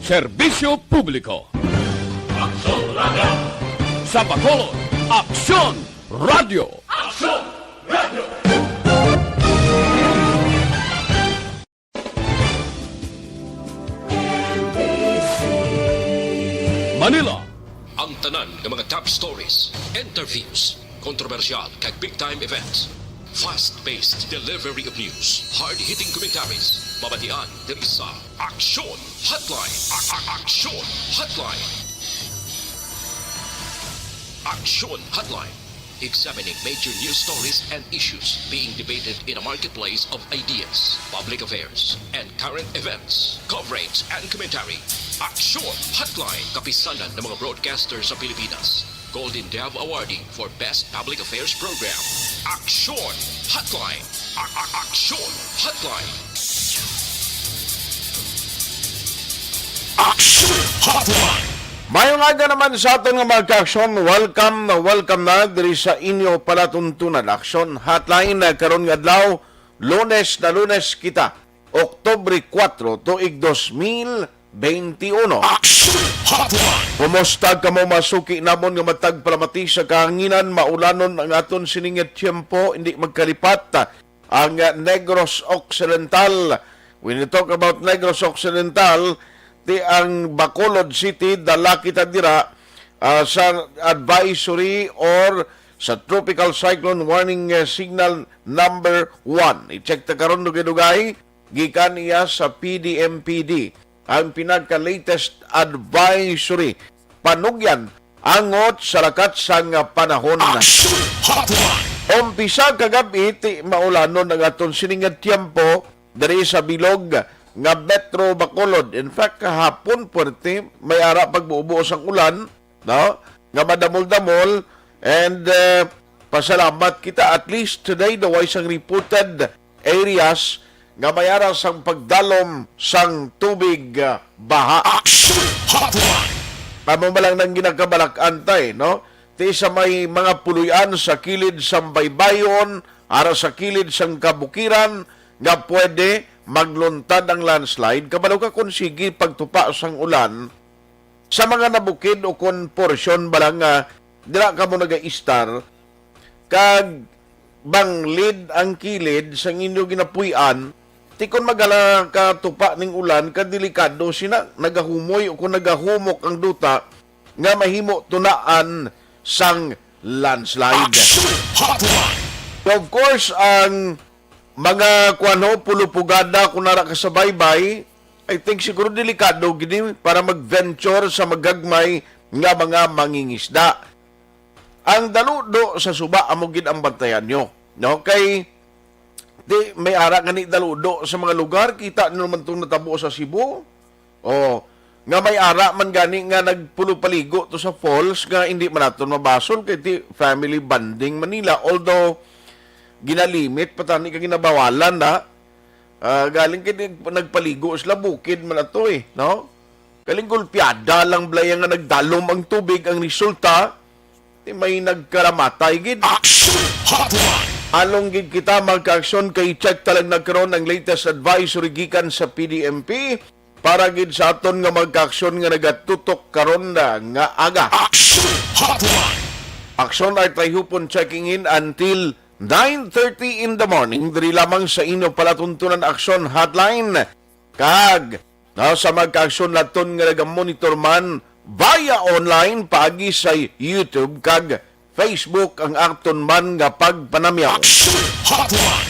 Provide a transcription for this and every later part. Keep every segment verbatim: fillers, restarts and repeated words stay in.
Serbisyo publiko. Aksyon Radio. Sa Bacolod, Aksyon Radio. Aksyon Radio. Manila. Ang tanan nga mga top stories, interviews, kontrobersyal kag big time events. Fast-paced delivery of news, hard-hitting commentaries. Mabatian diri sa Aksyon Hotline. A- a- Aksyon Hotline. Aksyon Hotline. Examining major news stories and issues being debated in a marketplace of ideas, public affairs, and current events. Coverage and commentary. Aksyon Hotline. Kapisanan ng mga broadcaster sa Pilipinas. Golden Dove Awardee for Best Public Affairs Program. Aksyon Hotline. A- a- Aksyon Hotline. Aksyon Hotline. Mayong aga naman sa aton nga mga ka-aksyon. Welcome na welcome na diri sa inyo palatuntunan, Aksyon Hotline, na karon nga adlaw, Lunes na Lunes kita, Oktubre kuwatro, tuig dos mil benti uno. Aksyon Hotline. Kumusta kamo, mga suki namon nga matag palamati sa kahanginan? Maulanon ang aton sining nga tiyempo, hindi magkalipat. Ang, uh, Negros Occidental, when you talk about Negros Occidental, ti ang Bacolod City, dala kita dira, uh, sa advisory or sa tropical cyclone warning, uh, signal number one. I-check ta karon, dugay-dugay, gikan iya sa P D M P D, ang pinaka-latest advisory panugyan angot sa lakat sang panahon. Aksyon Hotline. Umpisa kagab-i, ti maulanon ang aton sining nga tiyempo diri sa bilog nga Metro Bacolod. In fact, kahapon, puwerte, may ara pagbubo sang ulan, no? Nga madamol-damol, and, uh, pasalamat kita, at least today, daw way sang reported areas nga may ara sang pagdalom sang tubig, ah, baha. Aksyon Hotline. Amo man lang nang ginakabalak-an ta, no? Ti sa may mga puloy-an sa kilid sang baybayon, ara sa kilid sang kabukiran, nga pwede magluntad ang landslide. Kabalo ka kung sige pagtupa sang ulan, sa mga nabukid o kon porsyon ba lang nga dira kamo nagaistar, kag banglid ang kilid sang inyo ginapuy-an, ti kon magala ka tupa ning ulan, kadelikado sina, nagahumoy o kon nagahumok ang duta nga mahimo tunaan sang landslide. Action Hotline! Of course, ang mga kuwan ho, pulo pugada, kung nara ka sa baybay, I think siguro delikado gid ni para mag-venture sa magagmay nga mga mangingisda. Ang daludo sa suba amo gid ang bantayan nyo, no? Kay di may ara nga ni daludo sa mga lugar, kita nyo naman tong natabo sa Cebu. Oh, nga may ara man gani nga nagpulupaligo to sa falls nga hindi man naton mabasol kay ti family bonding man nila. Although, ginalimit pa tani ka ginabawalan na. Ah, galing kay di-, nagpaligo sila, bukid man ato eh, no? Galing gulpiada lang blaya nga nagdalom ang tubig. Ang resulta, di may nagkaramatay gid. Action Hotline! Along gid kita, mga ka-aksyon, kay check talag na karon ang latest advisory gikan sa P D M P para gid sa aton nga mga ka-aksyon nga nagatutok karon na nga aga. Action Hotline! Aksyon ay tayhupon checking in until nine thirty in the morning, diri lamang sa inyo palatuntunan Aksyon Hotline. Kag, no, sa mga ka-aksyon naton nga nagamonitor man via online, paagi sa YouTube kag Facebook ang aton man nga pagpanamyaw. Action Hotline!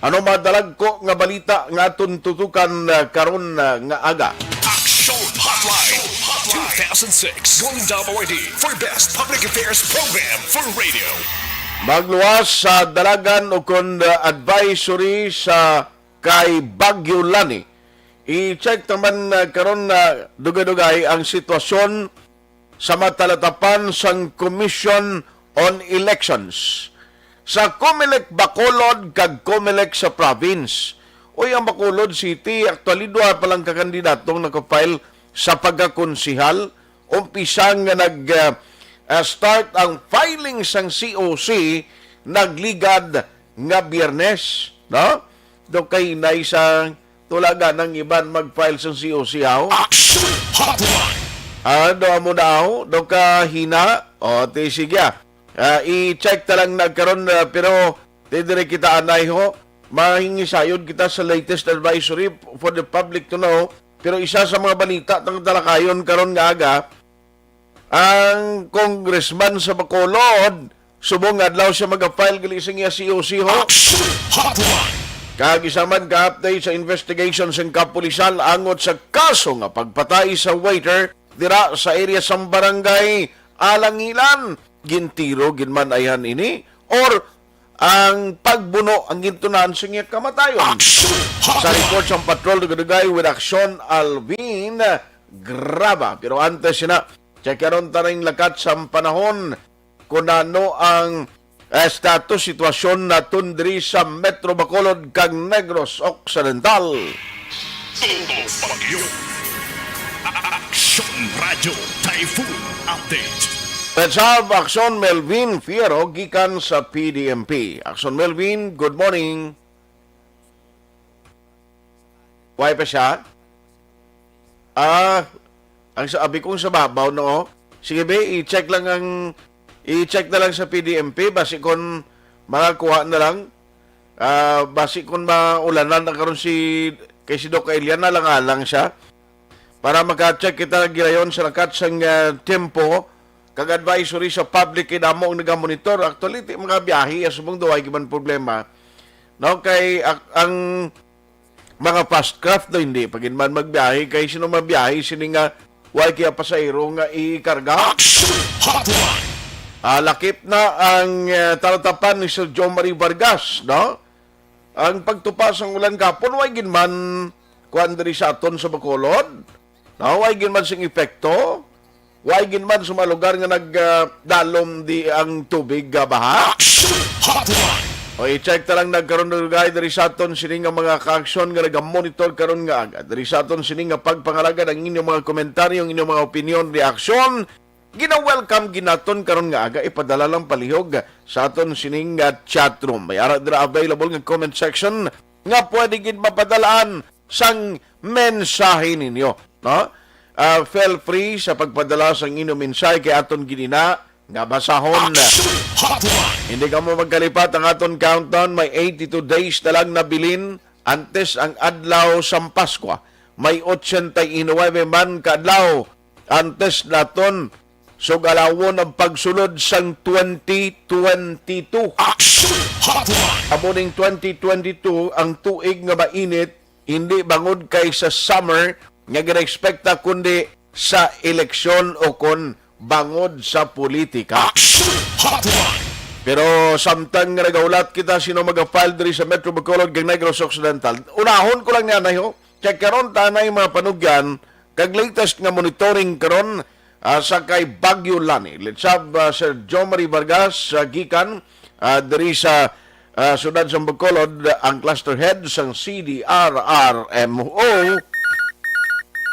Ano madalag ko nga balita nga aton tutukan, ah, karon, ah, nga aga? Action Hotline two thousand six Golden Dove Awardee for Best Public Affairs Program for Radio. Magluwas sa dalagan o kon, ah, advisory sa kay Bagyo Lani. I-check naman, ah, karon na dugay-dugay ang sitwasyon sa matalatapan sang Commission on Elections. Sa Comelec Bacolod kag Comelec sa province. Uy, ang Bacolod City, actually, duha pa lang ka kandidatong nakafile sa pagkakonsehal. Umpisa nga nag, ah, ah, start ang filing sang C O C, nagligad nga Biyernes, no? Do kay nay sa Tula ganang iban mag-file sang C O C, haw? Action Hotline! Ah, do amo na, haw? Do ka hina? O, ti, sige, ah. Ah, i-check ta lang na karon, ah, pero ti diri kita anay, ho. Mahingisayod kita sa latest advisory for the public to know. Pero isa sa mga balita tang talakayon karon nga aga, ang congressman sa Bacolod, subong nga adlaw siya mag-file gali sa iya C O C, ho. Action Hotline! Kag isa man ka update sa investigation sang kapulisan angot sa kaso nga pagpatay sa waiter dira sa area sang barangay Alangilan. Gintiro gid man ayhan ini or ang pagbuno ang gintunan sa iya kamatayon? Action Sa Hotline! Report sang patrol, dugay-dugay with Action Alvin Graba. Pero antes sina, check karon ta ning lakat sang panahon kung ano ang, eh, status sitwasyon naton diri sa Metro Bacolod kag Negros Occidental. Tutok Bagyo. Action Radio Typhoon Update. Let's have Action Melvin Fierro gikan sa P D M P. Action Melvin, good morning. Way pa siya? Ah, ang sa, abi kong sa babaw, no? Sige, be, i-check lang ang, i-check na lang sa P D M P, basi kon makakuha na lang. Ah, basi kon maulanan na karon si, kay si Doc Elian, na lang alang siya. Para maka-check kita girayon sa lakat sang, ah, tempo, kag advisory sa public, kay damo ang nagamonitor. Actually, ti mga biyahe, asubong daw ay giman problema. No, kay ak-, ang mga fast craft do, hindi pa gid man magbiyahe, kay sino mabiyahe sini nga way kaya pasahero nga ikarga? Action Hotline! Ah, lakip na ang, eh, talatapan ni Sir John Marie Vargas, no? Ang pagtupa sang ulan kapon, way gid man kuan diri sa aton sa Bacolod. No, way gid man sing epekto. Way gid man sa mga lugar nga nag, ah, dalom di ang tubig, ah, baha. Action Hotline! O, i-check ta lang nagkaroon ng lugay diri sa aton sini nga mga kaaksyon nga nagamonitor karon nga aga. Diri sa aton sini nga pagpangalagad ang inyong mga komentaryo, ang inyong mga opinion, reaksyon. Gina-welcome ginaton karon nga aga, ipadala lang palihog sa aton sining nga chat room. May ara dira available nga comment section nga pwede gid mapadalaan sang mensahe ninyo, no? Ah, feel free sa pagpadala sang inyong mensahe kay aton ginina nga basahon. Action Hotline! Hindi kamo magkalipat ang aton countdown, may eighty-two days na lang nabilin antes ang adlaw sang Paskwa. May ochenta y nuebe man ka adlaw antes naton sugalawon ang pagsulod sang twenty twenty-two. Action Hotline! Amo ning twenty twenty-two ang tuig nga mainit, hindi bangod kay sa summer nga ginaekspekta, kundi sa eleksyon o kon bangod sa politika. Action Hotline! Pero samtang nga nagahulat kita sino maga-file diri sa Metro Bacolod kag Negros Occidental, unahon ko lang niya na, ho. Kay karon ta na yung mga panugyan kag latest nga monitoring karon, ah, sa kay Bagyo Lani. Let's have, ah, Sir Jomari Vargas, ah, gikan, ah, diri sa, ah, siyudad sa Bacolod, ang cluster head sang C D R R M O.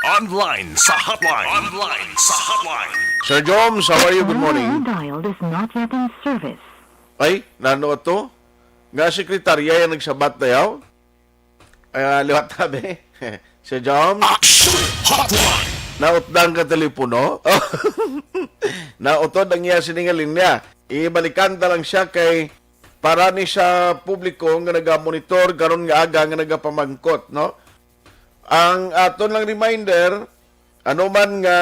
Online sa hotline. Online sa hotline. Sir Joms, how are you? Good morning. Number you dialed is not yet in service. Ay, nano to? Nga sekretarya yung nagsabat na yaw? Ah, liwat tabi. Sir Joms? Action Hotline! Nautdan ka telepono? Nautod ang iya sining linya. Ibalikan ta lang siya kay para ni sa publiko nga nagamonitor karon nga aga nga nagapamangkot, no? Ang aton lang reminder, ano man nga,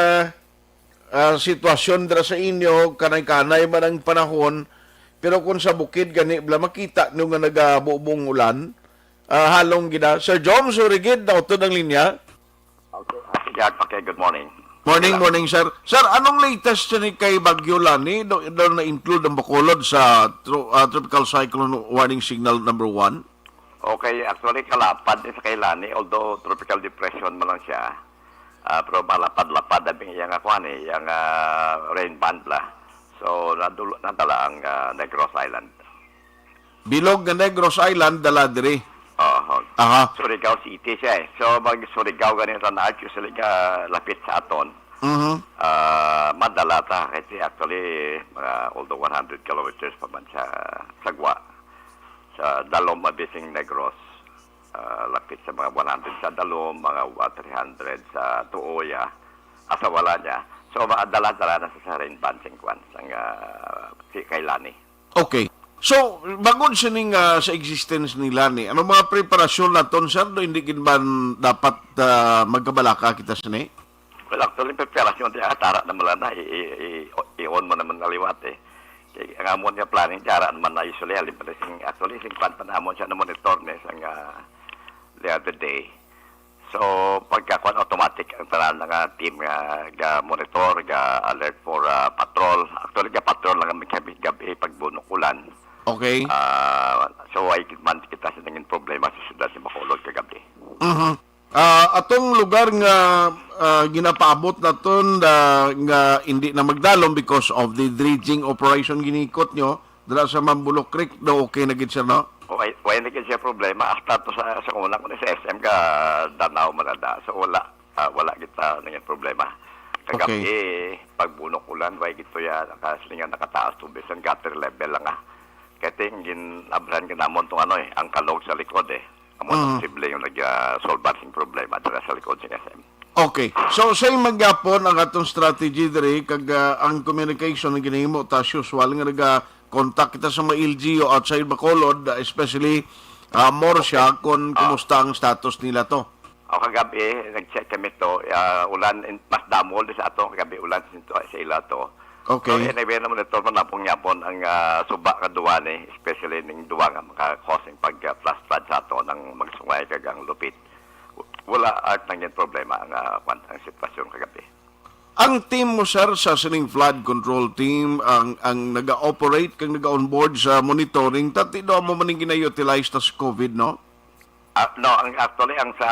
ah, sitwasyon dira sa inyo, kanay-kanay man ang panahon, pero kung sa bukid gani bala makita nyo nga nagabubong ulan, ah, halong gina. Sir Jom, sorry gid, nautod ang linya. Okay, ah, sige, okay, good morning. Morning, Hello. Morning, sir. Sir, anong latest ni kay Bagyo Lani? Do, do na-include ang Bacolod sa tro-, ah, Tropical Cyclone Warning Signal number one? Okay, actually, kalapad ni sa kay Lani, although tropical depression man lang siya, ah, pero malapad-lapad ang iyang, ah, kuwan eh, iyang, ah, rain band la. So, nadul-, nadala ang, ah, Negros Island. Bilog nga Negros Island, dala diri. Oo. Aha. Surigao City siya eh. So, mag Surigao ganito na actually ka lapit sa aton. Mhm. Ah, madala ta kasi actually mga although one hundred kilometers pa man sa sagwa sa dalom mabising Negros. ah, lapit sa mga one hundred sa Dalom, mga three hundred sa Tuoya, asa wala niya. So, ma-, dala-dala na sa, sa rain ban sing kwan, sang, ah, si kay Lani. Okay. So, bangod sining, ah, sa existence ni Lani, ano mga preparasyon naton, sir? Do hindi gid man dapat, ah, magkabalaka kita sini? Well, actually, preparasyon di atara naman lang na, i-, i-, i-, i-on mo naman na liwat eh. Kay ang amon nga planning, di ara naman na usually, halimbawa, sing, actually, sing kwan pa namon siya na monitor ni, sang, ah, the other day. So, pagka kwan, automatic ang tanan nga team nga ga-monitor, ga-alert for, ah, patrol. Actually, ga-patrol lang kami gabi, gabi pag bunok ulan. Okay. Ah, so, why man kita sa nangin problema sa siyudad sa Bacolod kagabi? Mhm. Ah, atong lugar nga, ah, ginapaabot naton, ah, nga hindi na magdalom because of the dredging operation ginikot nyo dira sa Mambulok Creek, do okay na gid, sir, no? Why, why na gid siya problema? Hasta to sa, sa una ko ni sa S M ka Danao, Manada. So, wala, ah, wala kita nangin problema. Kagabi, Okay. Pag bunok ulan, why gid to ya, nakasilingan nakataas to, bisan gutter level lang, ah. Kaya ting, gin-abrahan ka namon tong ano eh, ang kalog sa likod eh. Amo ang Mm. posible yung nag-, ah, solbar sing problema dira sa likod sing S M. Okay. So, sa imong gihapon ang atong strategy diri, kag, ah, ang communication nga ginahimo ta as usual nga naga-contact kita sa mga L G U outside Bacolod, ah, especially, ah, Morsia, Okay. kung Ah. kumusta ang status nila to. O, kagabi, nag-check kami to, ah, ulan, in-, mas damo di sa ato, kagabi ulan sa, sa ila to. Okay. So, anyway, na-monitor man napong yapon ang, ah, suba nga duwa ni, especially ning duwa nga maka-cause ang pag, ah, flash flood sa ato ng Magsungay kag ang Lupit. W-, wala art nang yan problema ang, ah, kwan, ang sitwasyon kagabi. Ang team mo, sir, sa sining flood control team, ang, ang naga-operate kag naga-onboard sa monitoring, tati do mo maning gina-utilize ta sa COVID, no? Ah, no, ang, actually, ang sa,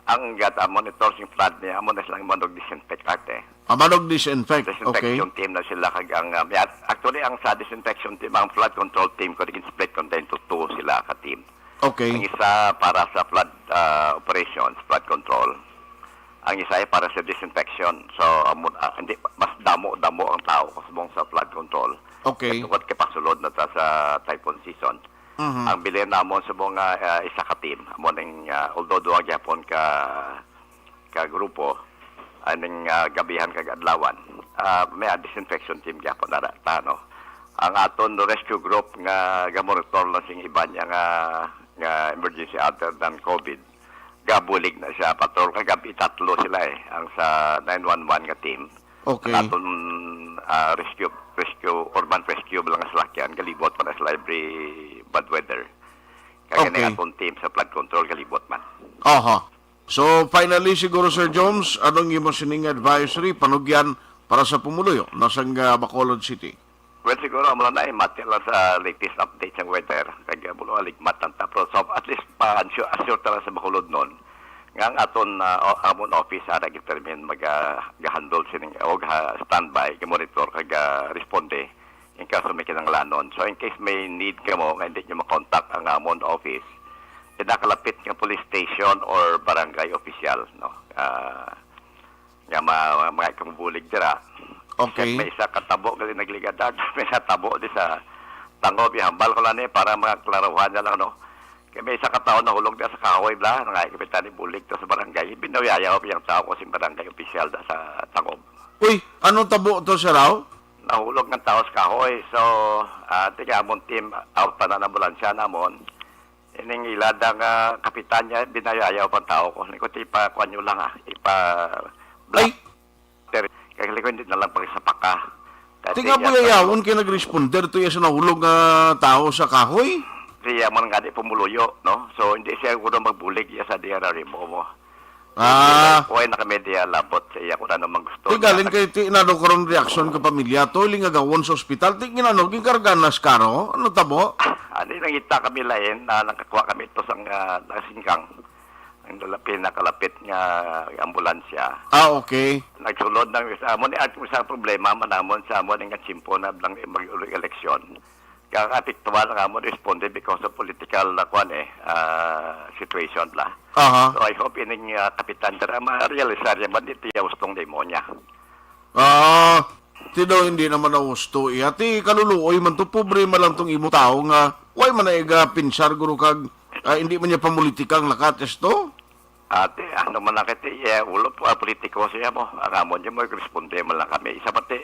ang gata monitor sing flood niya, amo na silang manog disinfect arte. Ah, manog disinfect. Okay. Disinfection team na sila kag ang, ah, may at-, actually, ang sa disinfection team, ang flood control team, ko, split contain to two sila ka team. Okay. Ang isa para sa flood, ah, operations, flood control. Ang isa ay para sa disinfection. So, amo, ah, hindi, mas damo-damo ang tao kusbong sa flood control. Okay. Tungod kay pasulod na ta sa typhoon season. Mhm. Ang bilin namon sa mga, ah, isa ka team, amo ning, ah, although duha gyapon ka, ka grupo, aning, ah, gabihan kag adlawan, ah, may, ah, disinfection team gyapon na ta, no? Ang aton rescue group nga gamonitor lang sing iban niya nga, nga emergency other than COVID, gabulig na siya patrol. Kagabi, tatlo sila eh, ang sa nine one one nga team. Okay. Ang aton, ah, rescue, rescue, urban rescue lang nga salakyan, galibot pa na sila every bad weather. Kag Okay. ang aton team sa flood control, galibot man. Aha. So, finally, siguro, Sir Jones, anong imo sining advisory, panugyan para sa pumuluyo na sang, ah, Bacolod City? Well, siguro, amo lang na, eh, mati lang sa latest update sang weather. Kag, ah, bulo, aligmat lang ta. Pero so, at least, pa-assure, assure ta lang sa Bacolod nun. Nga ang aton, ah, o-, amon office, ara, determine mag, ah, ga-handle sining, o ga-standby, ga-monitor, kag, ah, responde in kaso may kinahanglanon. So, in case may need kamo nga hindi nyo makontak ang amon office, eh, nakalapit nga police station or barangay official, no? Ah, nga ma-, mga ikang bulig dira. Okay. May isa ka tabo gali nagligad, may natabo di sa Tangob, ihambal ko lang ni para mga klaruhan na lang, no? Kay may isa ka tawo nahulog na sa kahoy, bla, nga kapitan ni bulig to sa barangay. Binayayaw ang tawo ko sa barangay opisyal da sa Tangob. Uy, anong tabo to, sir, aw? Nahulog ng tao sa kahoy. So, ah, tiga amon team, out pa na ang ambulansya namon. Ining ila da nga kapitan niya, binayayaw pang tao ko. Ni ko, "Ti, ipakuan nyo lang, ah. Ipa-, Ay! Ter-, kay ko, hindi na lang pagsapaka." Kay Tinga tiya po yayawon kay nag-responder to iya sa nahulog nga tao sa kahoy? Siya man nga di pumuluyo, no? So, hindi siya kuno magbulig iya sa D R R M O mo. Ah. Why na kami diya labot sa iya kung ano man gusto Ti niya. Galing kay ti inano karon reaksyon ka pamilya to, iling agawon sa ospital, ti ginano, ginkarga na sa karo? Ano tabo? Ani, nangita kami lain na nakakuha kami to sang, ah, nasingkang. Ang dala-, pinakalapit nga ambulansya. Ah, okay. Nagsulod ng isa. Amo ni at isang problema man namon sa amo ni nga tiyempo na lang mag-eleksyon. Kaya apektuhan ang amon responde because of political na kwan eh, ah, situation la. Aha. So I hope ining, ah, kapitan dira ma-realisar niya man iti hustong demonya. Ah, ti daw hindi naman na husto. Iya, ti kaluluoy man to, pobre man lang tong imo tao nga, way man na iga pinsar, guro, kag Ah, hindi man niya pamulitika ang lakat, esto? Ate, ano man lang kay ti, eh, ulo po, ah, politiko siya mo. Ang amon niya mo, responde man lang kami. Isa pati,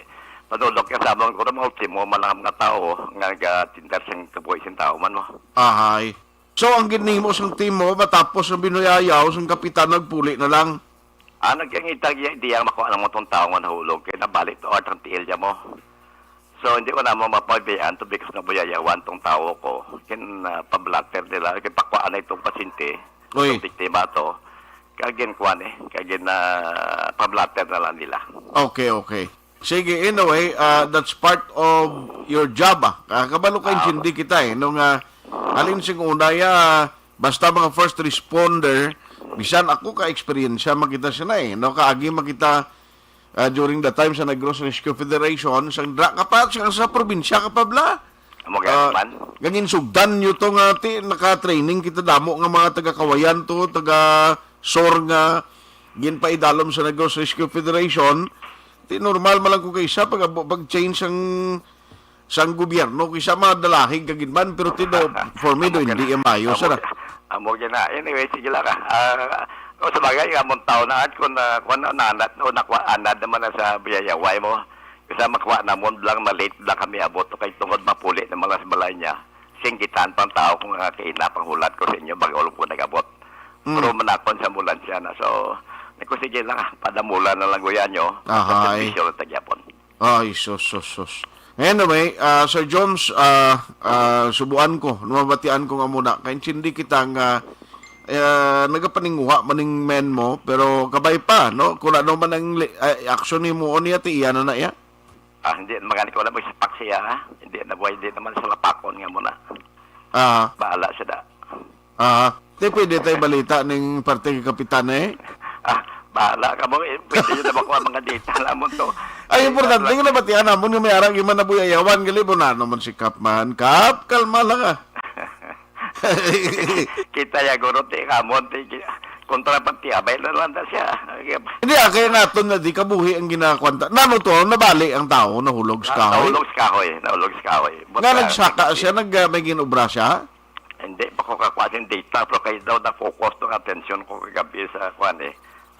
panulok niya sa amon ko na mga ultimo man lang ang mga tao nga nagatinda sang kabuhi sing tao man mo. Ahay. So, ang ginimo sang team mo, matapos ang binuyayaw, sang kapitan nagpuli na lang. Ah, nagkangitag iya, di ang makuha ng motong tao nga nahulog, kay nabalik to art ang tiil niya mo. So, hindi ko na mo mapabayaan to because nabuyayawan tong tao ko. Kin, ah, pablatter nila, kin pakuhaan na itong pasyente, Oy. itong biktima to. Kagin kuan eh, kagin na pablatter na lang nila. Okay, okay. Sige, anyway, ah, that's part of your job, ah. Ah, kabalo ka, Ah. intindi kita eh. Nung, ah, halin sing una, ya, basta mga first responder, bisan ako ka eksperyensya, makita siya na eh. No, kaagi makita, ah, during the time sa Negros Rescue Federation, sa dra ka pa, sa, sa probinsya ka pa, bla? Amo gani Ah, man. Gangin sugdan nyo to nga, ti, naka-training kita damo nga mga taga-Kawayan to, taga-Sur nga, ginpaidalom sa Negros Rescue Federation. Ti, normal man lang ko kaysa pag, pag-change ang sang gobyerno, kisa madalahig ka gid man, pero ti do, for me do, Amo hindi gani. yan maayo, Amo sir, ah. gani. Amo gani na. Anyway, sige lang, ah. Ah, o, sa bagay, amon tao na, at kung, ah, kung na, na, na, o, nakuha, anad naman na sa biyayaway mo. Kasi makuha namon lang, na-late lang kami abot, kay tungod mapuli naman lang sa balay niya. Singgitan pang tao kung nga kaina, panghulat ko sa inyo, bago lang po nag-abot. Mm. Pero manakon sa ambulansya na. So, nagkusige lang, ah, padamula na lang guyan nyo. Ahay. Sa servisyo lang tagyapon. Ay, sus, sus, sus. Anyway, ah, Sir Jones, ah, ah, subuan ko, mabatian ko nga muna. Kaintindi kita nga, ah, nagapaninguha man ning men mo, pero kabay pa, no? Kung ano man ang li-, ah, action ni mo, niya, ti iya na na iya? Ah, hindi naman gani ko na magsipak siya, ha? Hindi na buhay, hindi naman sa lapakon nga muna. Ah. Bahala siya da. Ah, di pwede tayo balita ning parte kay Kapitan, eh? Ah, bahala ka mo, eh. Pwede yun naman ko ang mga data namon to. Ay, importante nga nabatian namon nga may arang iman na buyayawan, gali mo na naman si Kap man. Kap, kalma lang, ah. Kita ya, guro, ti, kamon, ti, ki-, kontra pati, abay na lang na siya. Hindi, ah, kaya naton na di kabuhi ang ginakwanta. Nano to, nabali ang tao, nahulog sa Na-, kahoy? nahulog sa kahoy, nahulog sa kahoy. Nga Buta, nagsaka hindi. siya, nag-, ah, may ginobra siya? Hindi pa ko kakuha sing data, pero kayo daw na-focus tong atensyon ko kagabi sa, kuwan eh,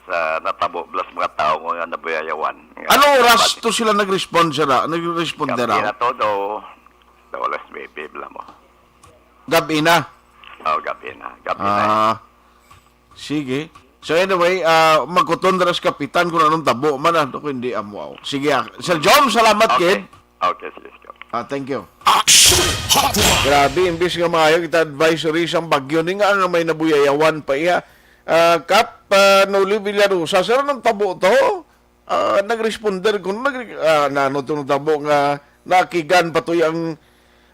sa natabo plus mga tao nga nabuyayawan. Nga, Anong oras nabati. to sila nag-respond sila? Nag-respond Gabi raw? na to, daw, daw alas nuebe bala mo. Gabi na? Oh, gabi na. Gabi na. Ah, sige. So anyway, ah, magkuton dira sa kapitan kung anong tabo man, ah, kung hindi amo. Sige, ah. Sir Jom, salamat, Okay. kid. Okay, sige, sige. Ah, thank you. Action Hotline. Grabe, imbis nga maayo kita advisory sang bagyo ni nga, nga may nabuyayawan pa iya. Ah, Kap, ah, Noli Villarosa, sir, anong tabo to? Ah, nag-responder ko, nag-, ah, nano to natabo nga nakigan pa to ang,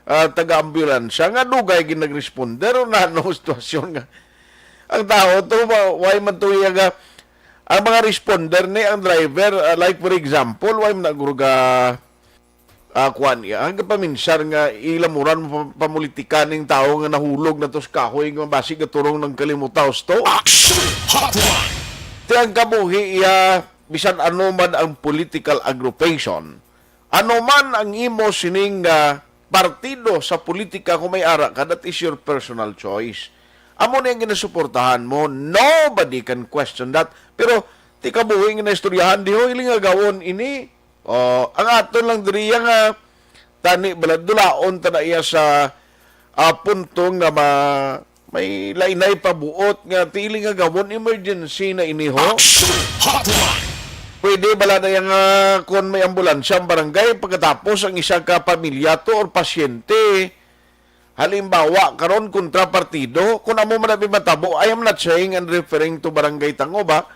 ah, taga-ambulansya nga dugay gid nag-responder o nano ang sitwasyon nga ang tao to, wa-, why man to iya nga, ang mga responder ni ang driver, ah, like for example, why man nagurga, ah, kuan iya, ang paminsar nga ilamuran mo pa-, pamulitika ning tao nga nahulog na to sa kahoy nga basi gaturong ng kalimutaw to? Action Hotline. Ti ang kabuhi iya, bisan ano man ang political aggravation, ano man ang imo sining, ah, partido sa politika, kung may ara ka, that is your personal choice. Amo ni ang ginasuportahan mo, nobody can question that. Pero ti kabuhi nga naistoryahan, di ho, iling agawon ini. Oh, ang aton lang diri nga tani bala dulaon ta na iya sa, ah, punto nga ma-, may lainay pabuot nga ti iling agawon emergency na ini ho. Action Hotline. Pwede bala na yang, ah, kon may ambulansya ang barangay pagkatapos ang isa ka pamilya to or pasyente. Halimbawa, karon kontrapartido, kung amo man na matabo, I am not saying and referring to Barangay Tango ba,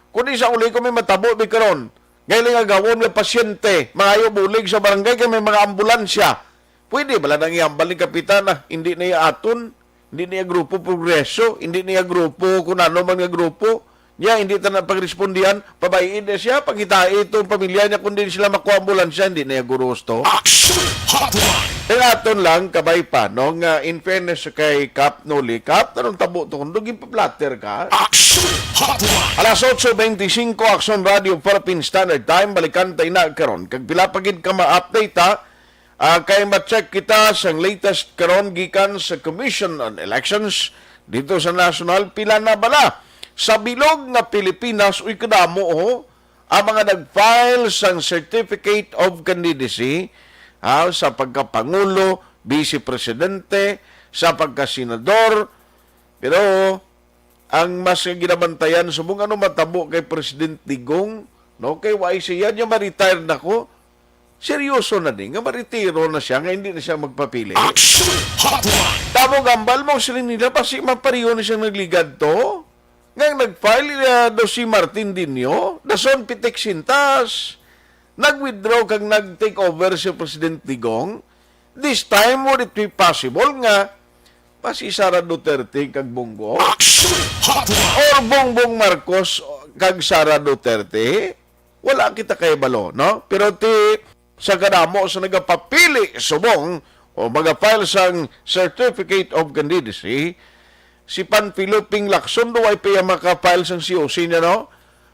kundi sa uli kung may matabo bi karon, nga iling agawon nga pasyente, mangayo bulig sa barangay kay may mga ambulansya. Pwede bala nang ihambal ni Kapitan na hindi na iya aton, hindi na iya grupo Progreso, hindi na iya grupo kung ano man nga grupo. Niya, hindi ta na pagrespondihan, pabay-in na siya, pangitai itong pamilya niya, kung di sila makuha ambulansya, hindi na iya gusto. Action Hotline. Kay aton lang, kabay pa, no, nga in fairness kay Kap Noli, Kap, anong tabo to, kung dugi pa-flatter ka? Action Hotline. Alas otso bentisinkwo, Action Radio, Philippine Standard Time, balikan tayo na karon. Kag pila pa gid ka ma-update, ha? Ah, kay ma-check kita sang latest karon gikan sa Commission on Elections, Dito sa national, pila na bala sa bilog nga Pilipinas, uy, kadamo, oh, ang mga nag-file sang Certificate of Candidacy, ah, sa pagkapangulo, vice presidente, sa pagkasenador. Pero ang mas ginabantayan subong ano matabo kay President Digong, no? Kay wa siya niya ma-retire na ko. Seryoso na ni nga maretiro na siya, nga hindi na siya magpapili. Action Hotline! Tamo gambal mo sila nila, basi mapareho na siyang nagligad to. Nga ang nag-file, uh, do si Martin Dinho, dason pitik sintas. Nag-withdraw kag nag-take over si President Digong. This time, would it be possible nga pa si Sara Duterte kag Bongbong? Action Hotline! Or Bongbong Marcos kag Sara Duterte? Wala kita kay balo, no? Pero ti sa kadamo sa nagapapili subong o magafile sang Certificate of Candidacy, si Panfilo Ping Lacson, do ay pa iya makafile sang C O C niya, no?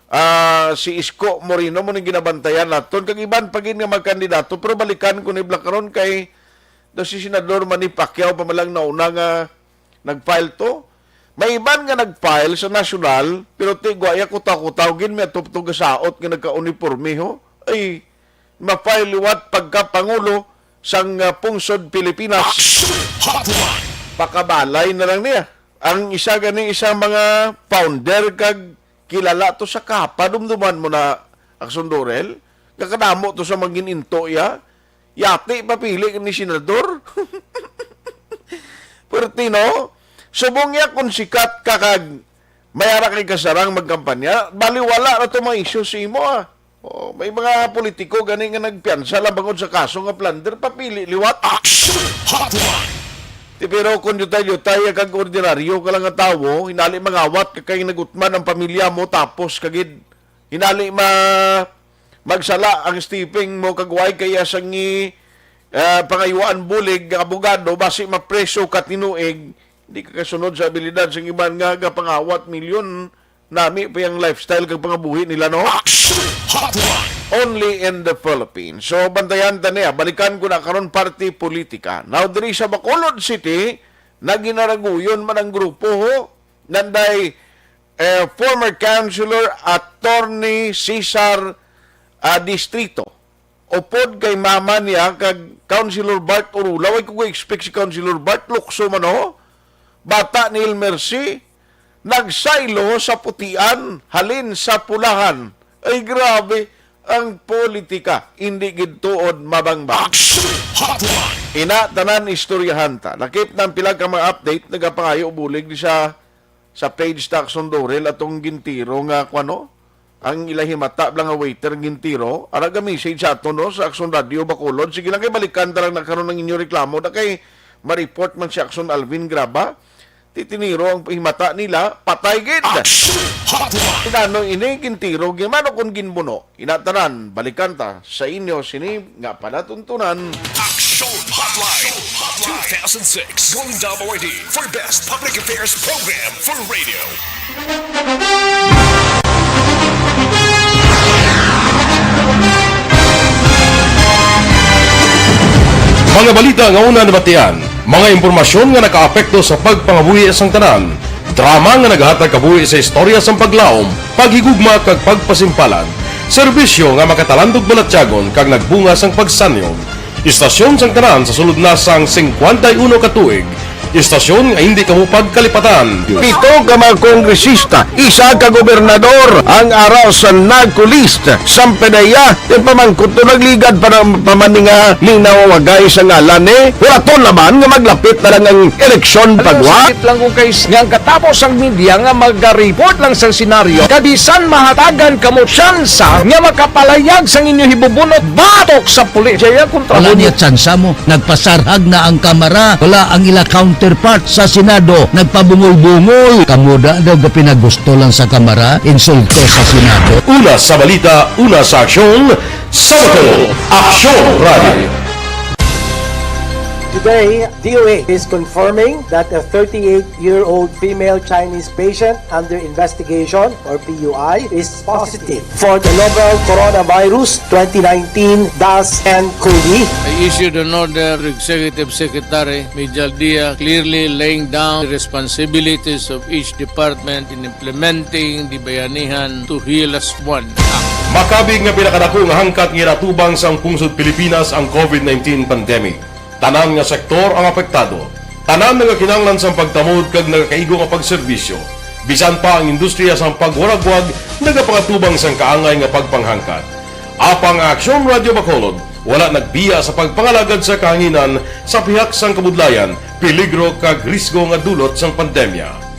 Ah, si Isko Moreno mo ning ginabantayan naton, kag iban pa gid nga mga kandidato, pero balikan ko ni Blacaron kay do si Senador Manny Pacquiao pa man lang nauna nga nag-file to. May iban nga nag-file sa nasyonal, pero ti gwa iya kutaw-kutaw gid may atuptog gasaot nga nagka-uniporme, ho. Ay, ma-file liwat pagkapangulo sang, ah, pungsod Pilipinas. Action Hotline! Pakabalay na lang niya. Ang isa gani, isa mga founder kag kilala to sa kapa, dumduman mo na, Aksyon Dorel, nga kadamo to sa mga gin-into iya. Yati, papili ni senador. Perti, no? Subong niya kung sikat ka kag may ara kay kasarang magkampanya, baliwala na to mga isyu sa imo, ah. Oh, may mga politiko gani nga nagpiyansa lang bangod sa kaso nga plunder, papili liwat. Action Hotline! Ti, pero kung yutay-yutay kag ordinaryo ka lang nga tawo, hinali mangawat ka kay nagutman ang pamilya mo, tapos kagid hinali ma-, magsala ang stepping mo kag way kaya sangi, ah, pangayuan bulig nga abogado, basi mapreso ka tinuig, di ka kasunod sa abilidad sang iban nga gapangawat milyon, nami pa yang lifestyle kag pangabuhi nila, no? Action Hotline! Only in the Philippines. So, bantayan ta niya. Balikan ko na karon parte politika. Now, diri sa Bacolod City, naghinaraguyon man ang grupo, ho. Nanday, eh, former councilor Attorney Cesar, ah, Distrito. Upod kay mama niya kag Councilor Bart Orula. Way ko expect si Councilor Bart. Lukso man, ho. Bata ni El Mercy, nagsaylo sa putian, halin sa pulahan. Ay, grabe. Ang politika, hindi gid tuod mabangbang. Action Hotline! Ina, tanan istoryahan ta. Lakip na ang pila ka mga update, nagapangayo bulig di sa, sa page ta, Aksyon Dorel, atong gintiro nga, kuwano? Ang ila himata bala nga waiter gintiro, ara ga message sa ato, no, sa Aksyon Radio Bacolod. Sige lang, kay balikan ta lang na karon ang inyo reklamo. Da kay ma-report man si Aksyon Alvin Graba. Titiniro ang himata nila, patay gid. Action Hotline! Inano ini, gintiro gid man o kung ginbuno. Inatanan, balikan ta sa inyo sini nga palatuntunan. Action Hotline two thousand six Golden Dome Awardee for Best Public Affairs Program for Radio. Mga balita nga una nabatian, mga impormasyon nga nakaapekto sa pagpangabuhi sang tanan, drama nga nagahatag kabuhi sa istorya sang paglaom, paghigugma kag pagpasimpalan, serbisyo nga makatalandog balatyagon kag nagbunga sang pagsanyog. Istasyon sang tanan sa sulod na sang singkwenta y uno ka tuig. Istasyon nga hindi kamo pagkalipatan. Pito ka mga kongresista, isa ka gobernador ang ara sa NARCO list. Sampanaya, ti pamangkot to, nagligad pa na pa man ni nga linawagay sa ngalan ni. Huraton naman nga maglapit na lang ang eleksyon, pagwa. Sakit lang ko kay s-, nga ang katapos ang media nga mag-report lang sa senaryo, kabisan mahatagan kamo tsansa nga makapalayag sang inyo hibubunot batok sa pulis. Jaya kontra. Wala niya tsansa mo. Nagpasarhag na ang Kamara. Wala ang ila counterpart sa Senado. Nagpabungol-bungol. Kamo da daw ga pinagusto lang sa Kamara, insulto sa Senado. Una sa balita, una sa aksyon, sa Bacolod, Aksyon Radio. Today, D O H is confirming that a thirty-eight-year-old female Chinese patient under investigation, or P U I, is positive for the novel coronavirus twenty nineteen dash N COVID. I issued an order to Executive Secretary Mijal Dia, clearly laying down the responsibilities of each department in implementing the Bayanihan to Heal As One Act. Makabig nga pinakadako nga hangkat nga ginatubang sang pungsod Pilipinas ang COVID nineteen pandemic. Tanan nga sektor ang apektado. Tanan nagakinahanglan sang pagtamod kag nagakaigo nga pagserbisyo. Bisan pa ang industriya sang pagwaragwag nagapangatubang sang kaangay nga pagpanghangkat. Apang ang Aksyon Radyo Bacolod wala nagbiya sa pagpangalagad sa kahanginan sa pihak sang kabudlayan, peligro kag risgo nga dulot sang pandemya.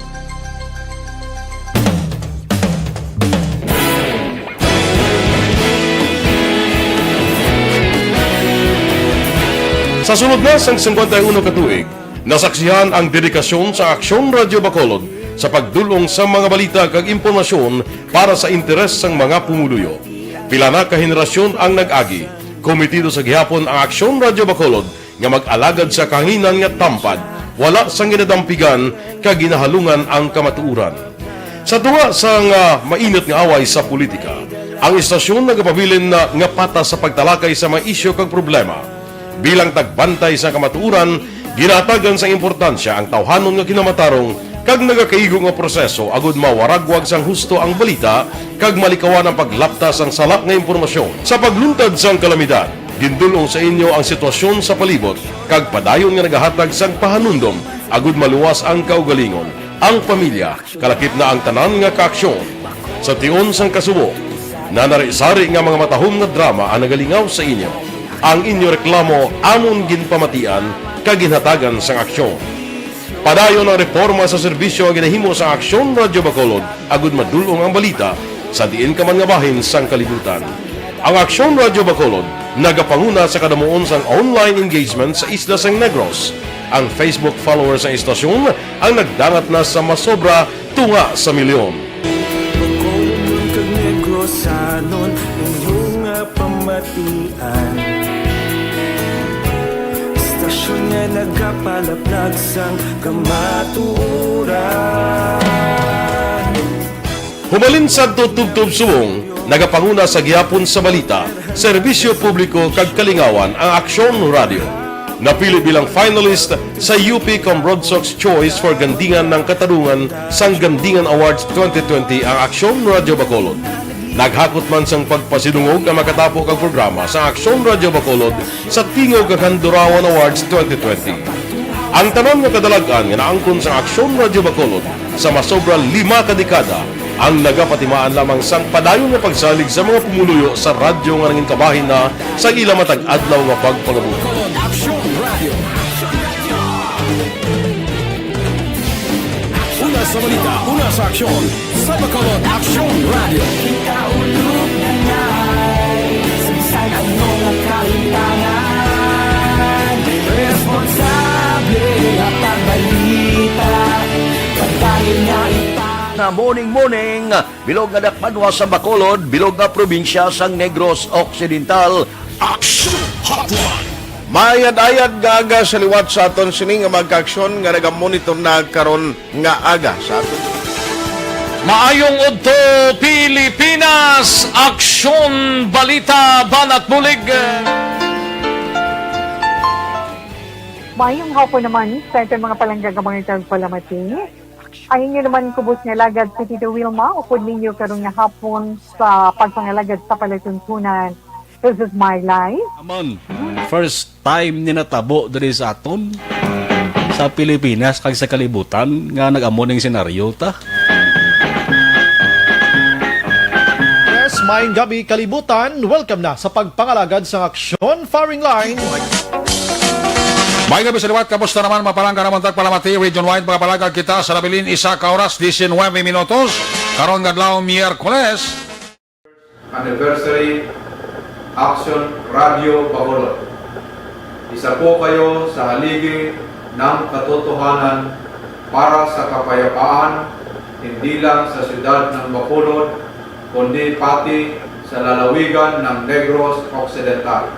Sa sulod na sang singkwenta y uno ka tuig, nasaksihan ang dedikasyon sa Aksyon Radyo Bacolod sa pagdul-ong sa mga balita kag impormasyon para sa interes sang mga pumuluyo. Pila na ka henerasyon ang nag-agi. Komitido sa gihapon ang Aksyon Radyo Bacolod nga mag-alagad sa kahanginan nga tampad, wala sang ginadampigan kag ginahalungan ang kamatuoran. Sa tunga sang, ah, mainit nga away sa politika, ang istasyon nagapabilin na nga patas sa pagtalakay sa mga isyu kag problema. Bilang tagbantay sa kamatuoran, ginahatagan sang importansya ang tawhanon nga kinamatarong kag nagakaigo nga proseso agud mawaragwag sang husto ang balita kag malikawan ang paglapta sang sala nga impormasyon. Sa pagluntad sang kalamidad, gindul-ong sa inyo ang sitwasyon sa palibot kag padayon nga nagahatag sang pahanumdom agud maluwas ang kaugalingon, ang pamilya, kalakip na ang tanan nga kaaksyon. Sa tion sang kasubo, nanari-sari nga mga matahom nga drama ang nagalingaw sa inyo. Ang inyo reklamo amon ginpamatian kag ginhatagan sang aksyon. Padayon ang reporma sa serbisyo nga ginahimo sang Aksyon Radyo Bacolod agud madul-ong ang balita sa diin ka man nga bahin sang kalibutan. Ang Aksyon Radyo Bacolod nagapanguna sa kadamuon sang online engagement sa isla sang Negros. Ang Facebook followers sang istasyon ang nagdangat na sa masobra tunga sa milyon. Bacolodnon kag Negrosanon, inyo nga pamatian. Istasyon nga nagapalaplag sang kamatuoran. Humalin sadto tubtob subong, nagapanguna sa gihapon sa balita, serbisyo publiko kag kalingawan ang Aksyon Radyo. Napili bilang finalist sa U P Comrodsocs Choice for Gandingan ng Katarungan sang Gandingan Awards twenty twenty ang Aksyon Radyo Bacolod. Naghakot man sang pagpasidungog ang makatapo kag programa sa Aksyon Radyo Bacolod sa Tingog kag Handurawan Awards twenty twenty. Ang tanan nga kadalag-an nga naangkon sang Aksyon Radyo Bacolod sa masobra lima ka dekada ang nagapatimaan lamang sang padayon nga pagsalig sa mga pumuluyo sa radyo nga nangin kabahin na sa ila matag adlaw nga pagpangabuhi. Bacolod Aksyon Radio. Una sa balita, una sa aksyon, sa Bacolod Aksyon Radio. Kita ulog na ngay, sa bisan ano nga kalimtangan, responsable nga pagbalita, pagdayon nga ita. Na morning, morning, bilog nga dakbanwa sa Bacolod, bilog nga probinsya sang Negros Occidental. Action Hotline. Maayad-ayad nga aga sa liwat sa aton sini nga mga kaaksyon nga nagamonitor na karon nga aga sa aton. Maayong udto, Pilipinas! Aksyon, balita, banat bulig. Maayong hapon naman sa aton mga palangga nga mga tagpalamati. Ang inyo naman kubos nga alagad si Tito Wilma, upod ninyo karon nga hapon sa pagpangalagad sa palatuntunan. This is my life. Aman, first time ni natabo diri sa aton, sa Pilipinas kag sa kalibutan nga nag-amo ning senaryo ta. Yes, maayong gabi, kalibutan. Welcome na sa pagpangalagad sang aksyon, firing line. Maayong gabi sa liwat, kamusta naman, mga palangga namon tagpalamati, region-wide, mga palangga kita sa nabilin, isa ka oras, diecinuebe minutos, karon nga adlaw, Miyerkules. Anniversary Action Radio Bacolod. Isa po kayo sa haligi ng katotohanan para sa kapayapaan, hindi lang sa siyudad ng Bacolod, kundi pati sa lalawigan ng Negros Occidental.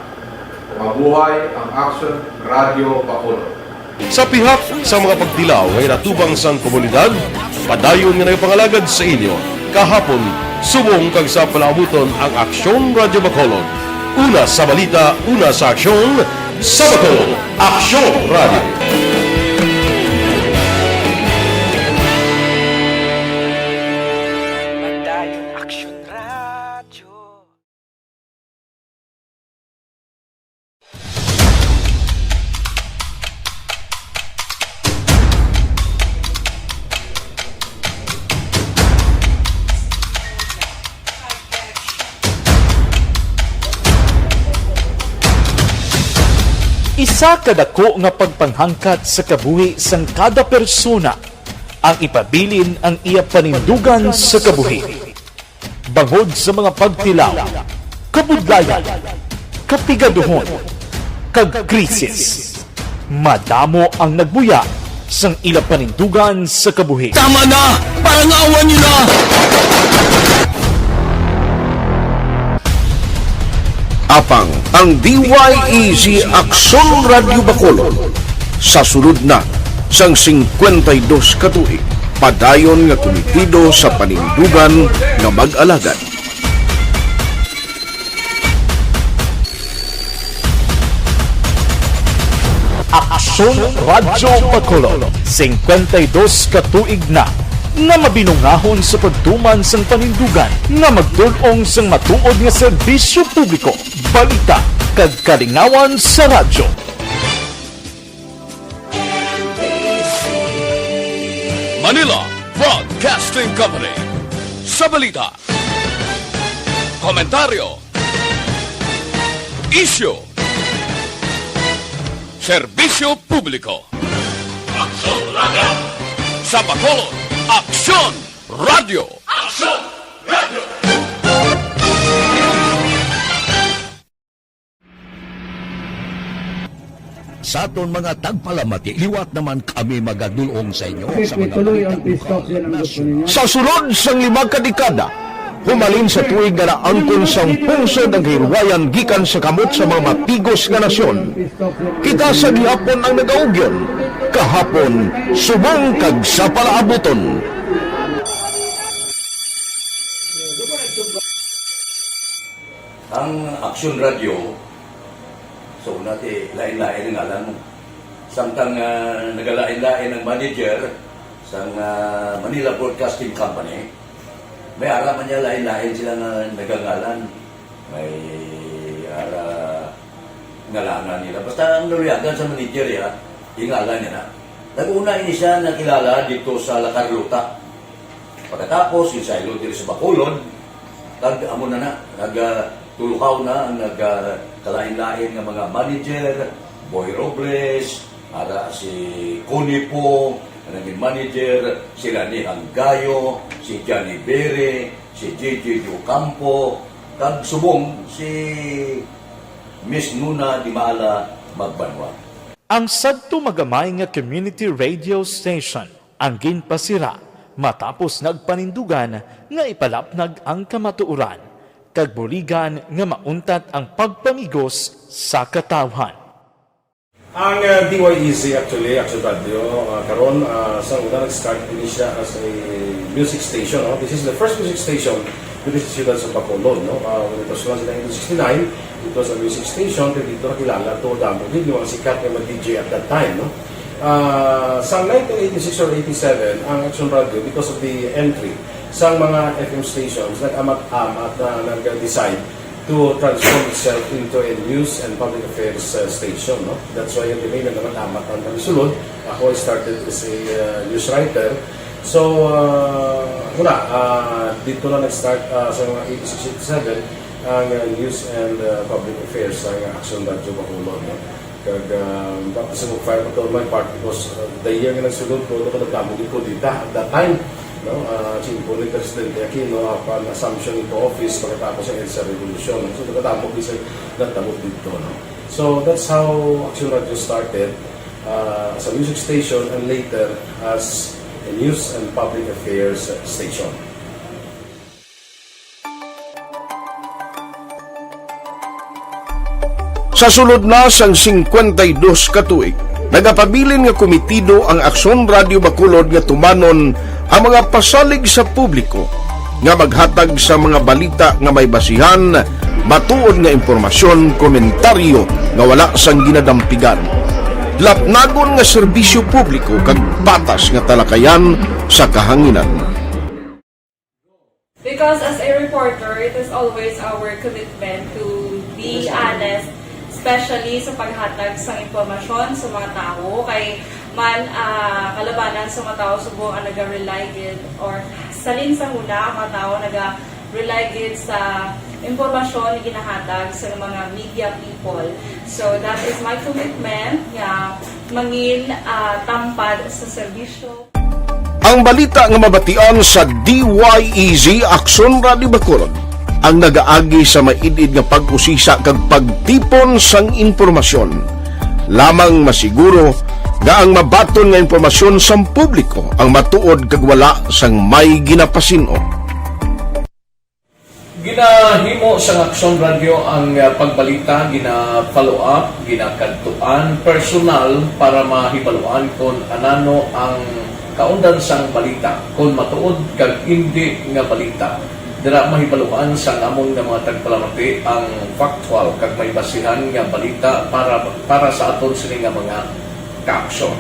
Mabuhay ang Action Radio Bacolod. Sa pihak sa mga pagtilaw nga ginatubang sang komunidad, padayon nga nagapangalagad sa inyo, kahapon, subong kag sa palaabuton ang Aksyon Radio Bacolod. Una sa balita, una sa aksyon, sa Bacolod, Aksyon Radio. Padayon Aksyon Radio. Isa ka dako nga pagpanghangkat sa kabuhi sang kada persona ang ipabilin ang iya panindugan sa kabuhi. Bangod sa mga pagtilaw, kabudlayan, kapigaduhon, kag krisis, madamo ang nagbuya sang ila panindugan sa kabuhi. Tama na! Parangawan niyo na! Apang ang D Y E Z Aksyon Radyo Bacolod sa sulod na sang singkwenta y dos ka tuig, padayon nga kumitido sa panindugan nga mag-alagad. Aksyon Radyo Bacolod, singkwenta y dos ka tuig na nga mabinungahon sa pagtuman sang panindugan nga magtul-ong sang matuod nga serbisyo publiko, balita, kag kalingawan sa radyo. Manila Broadcasting Company. Sa balita, komentaryo, isyu, serbisyo publiko. Aksyon Radio. Sa Bacolod, Aksyon Radio. Aksyon Radio. Sa aton mga tagpalamati, liwat naman kami magadul-ong sa inyo sa mga balita lokal, nasyonal. Sa sulod sang lima ka dekada, humalin sa tuig nga naangkon sang pungsod ang kahilwayan gikan sa kamot sa mga matigos nga nasyon, kita sa gihapon ang nagaugyon, kahapon, subong kag sa palaabuton. Ang Aksyon Radio, sa una ti lain-lain ang ngalan mo. Samtang, ah, nagalain-lain ang manager sang, ah, Manila Broadcasting Company, may ara man niya lain-lain sila nga nagangalan. May ara ngalangan nila. Basta ang naluyagan sa manager, ya, yung ngalan niya na. Nag-una ini siya nakilala dito sa La Carlota. Pagkatapos, ginsaylo diri sa Bacolod, kag amo na na, nag, ah, tulukaw na ang nag, ah, kalain-lain nga mga manager, Boy Robles, ara si Connie Pong, nga naging manager, si Rani Hanggayo, si Johnny Bere, si J J Ocampo, kag subong si Miss Nuna Dimala Magbanwa. Ang sadto magamay nga community radio station ang ginpasira matapos nagpanindugan nga ipalapnag ang kamatuoran kag buligan nga mauntat ang pagpamigos sa katawhan. Ang, uh, D Y E Z actually, Action Radio, uh, karon, uh, sa una nag-start din siya as a music station, no? This is the first music station dito sa siyudad sa Bacolod, no? Uh, when it was launched in nineteen sixty-nine, it was a music station, kay dito nakilala to damo gid yung mga sikat nga mga D J at that time, no? Ah, sa nineteen eighty-six or eighty-seven, ang Action Radio, because of the entry sa mga F M stations, nag-amat-amat na nag-decide to transform itself into a news and public affairs, uh, station, no? That's why yung name na naman amat ang sulod. Ako, I started as a, uh, news writer. So, uh, wala, uh, dito na nag-start, uh, sa mga eighty-six, eighty-seven, ang, uh, news and, uh, public affairs sa Action Radio Bacolod, no? Kag, ah, baptism of fire pa to my part because, ah, the year nga nagsulod ko, nagdamo gid ko dita at that time, no? Ah, simple ni Presidente Aquino, upon assumption into office, pagkatapos sa EDSA Revolution. So, nagdamo gid sa nagtabo dito, no? So, that's how Action Radio started, ah, as a music station and later as a news and public affairs station. Sa sulod na sang singkwenta y dos ka tuig, nagapabilin nga komitido ang Aksyon Radio Bacolod nga tumanon ang mga pasalig sa publiko nga maghatag sa mga balita nga may basihan, matuod nga impormasyon, komentaryo nga wala sang ginadampigan, lapnagon nga serbisyo publiko, kag patas nga talakayan sa kahanginan. Because as a reporter, it is always our commitment to be honest, especially sa paghatag sa impormasyon sa mga tawo. Kay man ah, kalabanan sa mga tawo subong ang naga-rely gid or salin sa huna ang mga tawo naga-rely gid sa impormasyon nga ginahatag sa mga media people. So that is my commitment nga mangin ah, tampad sa serbisyo. Ang balita nga mabatian sa D Y E Z Aksyon Radio Bacolod ang nagaagi sa maid-id nga pag-usisa kag pagtipon sang impormasyon. Lamang masiguro nga ang mabaton nga impormasyon sang publiko ang matuod kag wala sang may ginapasin-o. Ginahimo sang Aksyon Radyo ang ah, pagbalita, gina-follow up, ginakadtuan personal para mahibaluan kon anano ang kaundan sang balita, kon matuod kag indi nga balita. Dira mahibaluan sang amon nga mga tagpalamati ang factual kag may basihan nga balita para para sa aton sini nga mga kaaksyon.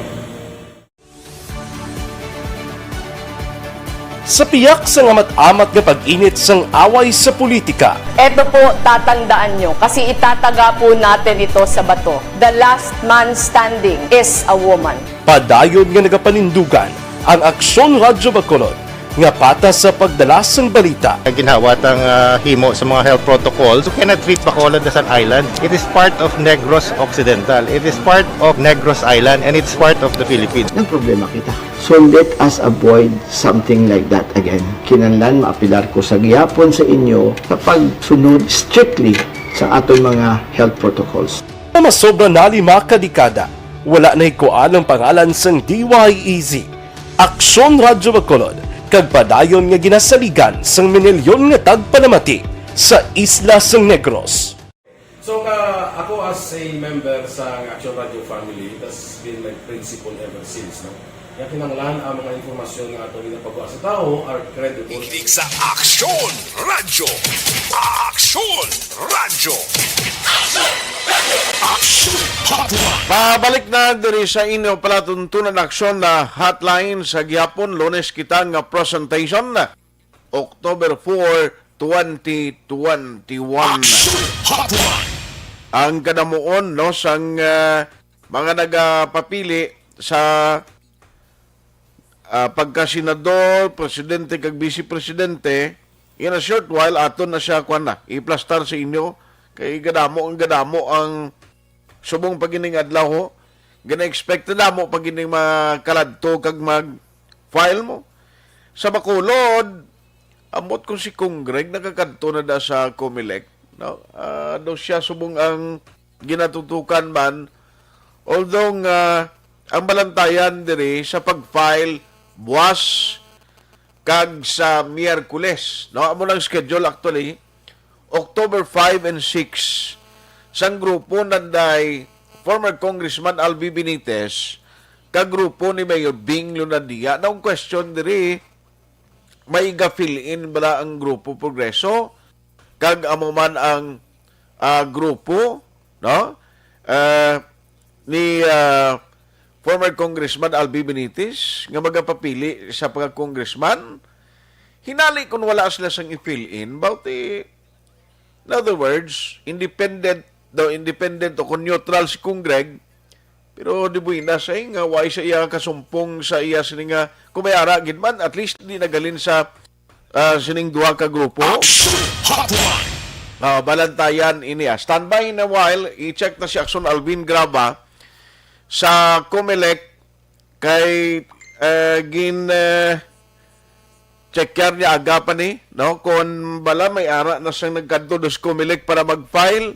Sa piyak sang amat-amat nga pag-init sang away sa politika, Eto po, tatandaan nyo, kasi itataga po natin ito sa bato. The last man standing is a woman. Padayon nga nagapanindugan ang Aksyon Radyo Bacolod nga patas sa pagdala sang balita. Ginhawa tang ah, himo sa mga health protocols. You cannot treat Bacolod as an island. It is part of Negros Occidental. It is part of Negros Island and it's part of the Philippines. Nagproblema kita. So let us avoid something like that again. Kinahanglan maapilar ko sa gihapon sa inyo sa pagsunod strictly sa aton mga health protocols. Masobra na lima ka dekada, wala na hikuan ang pangalan sang D Y E Z, Aksyon Radyo Bacolod, kag padayon nga ginasaligan sang minilyon nga tagpanamati sa isla sang Negros. So nga ako as a member sa Action Radio family, that's been my principle ever since, no? Nga kinahanglan ang mga impormasyon nga ato ginapagwa sa tawo are credible. Inig sa Action Radio. Action Radio. Action Hotline. Pabalik na diri sa inyo palatuntunan aksyon na hotline sa gihapon, Lunes kita nga presentation. October four, twenty twenty-one. Ang kadamuon, no, sang ah, mga nagapapili sa ah, pagka-senador, presidente kag vice presidente, in a short while aton na siya, kuan na, iplastar sa inyo kay gadamo ang gadamo ang subong pa gining adlaw, ho. Gina-expect na damo pa gining makaladto kag mag-file mo. Sa Bacolod, ambot kung si Congreg nakakadto na da sa Comelec, no? Ah, daw siya subong ang ginatutukan man. Although nga ang balantayan diri sa pag-file buwas kag sa Miyerkules, no? Amo nang schedule actually, October five and six, sang grupo nanday former Congressman Albi Benitez kag grupo ni Mayor Bing Lunandia. Now, ang question diri, may ga-fill-in bala ang grupo Progreso kag amo man ang ah, grupo, no? Ah, ni ah, former Congressman Albi Benitez nga magapapili sa pagka-congressman. Hinali kung wala sila sang i-fill in, about the, in other words, independent daw, independent o kung neutral si Congreg, pero di buena sa nga why sa iya kasumpong sa iya sini nga kung may ara gid man, at least di nagalin sa ah, sining duha ka grupo. Action Hotline. Ah, balantayan ini, ah. Standby in a while, i-check na si Action Alvin Graba sa Comelec kay eh, gin eh, checkar niya aga pa ni, no? Kung bala may ara na siyang nagkadto dos Comelec para mag-file,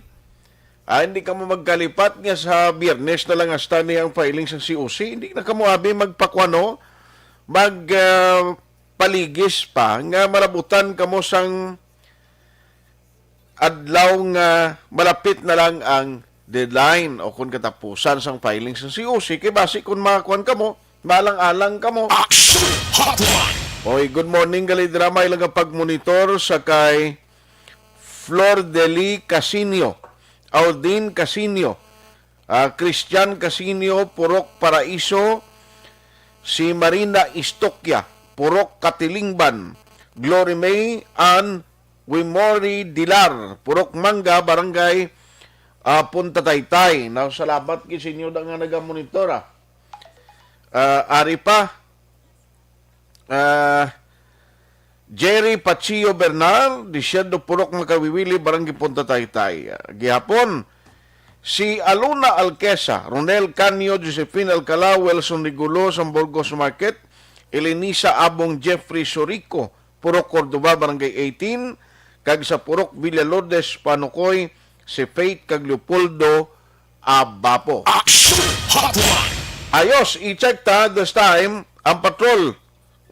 ah, hindi ka mo magkalipat nga sa Biyernes na lang hasta ni ang filing sa C O C. Hindi na ka mo abi magpakwano, mag ah, paligis pa nga marabutan kamo sang adlaw nga malapit na lang ang deadline o kung katapusan sang filing sang C O C, kay basi kung makakuan kamo, maalang-alang kamo. Action Hotline! Oy, good morning, gali dira may lang ang pagmonitor sa kay Flor Deli Casinio, Aldin Casinio, ah, Christian Casinio, Purok Paraiso, si Marina Istokia, Purok Katilingban, Glory May, and Wimori Dilar, Purok Mangga, Barangay, ah, Punta Taytay. Now, salamat gid sa inyo da nga nagamonitor, ah. Ah, ari pa, ah, Jerry Pachio Bernal, Disiendo Purok Makawiwili, Barangay Punta Taytay. Ah, gihapon, si Aluna Alquesa, Ronel Canio, Josephine Alcala, Wilson Rigulo, San Burgos Market, Elenisa Abong, Jeffrey Sorico, Purok Cordova, Barangay eighteen, kag sa Purok Villa Lourdes, Panukoy, si Faith kag Leopoldo Abapo. Action Hotline! Ayos, i-check ta this time ang patrol.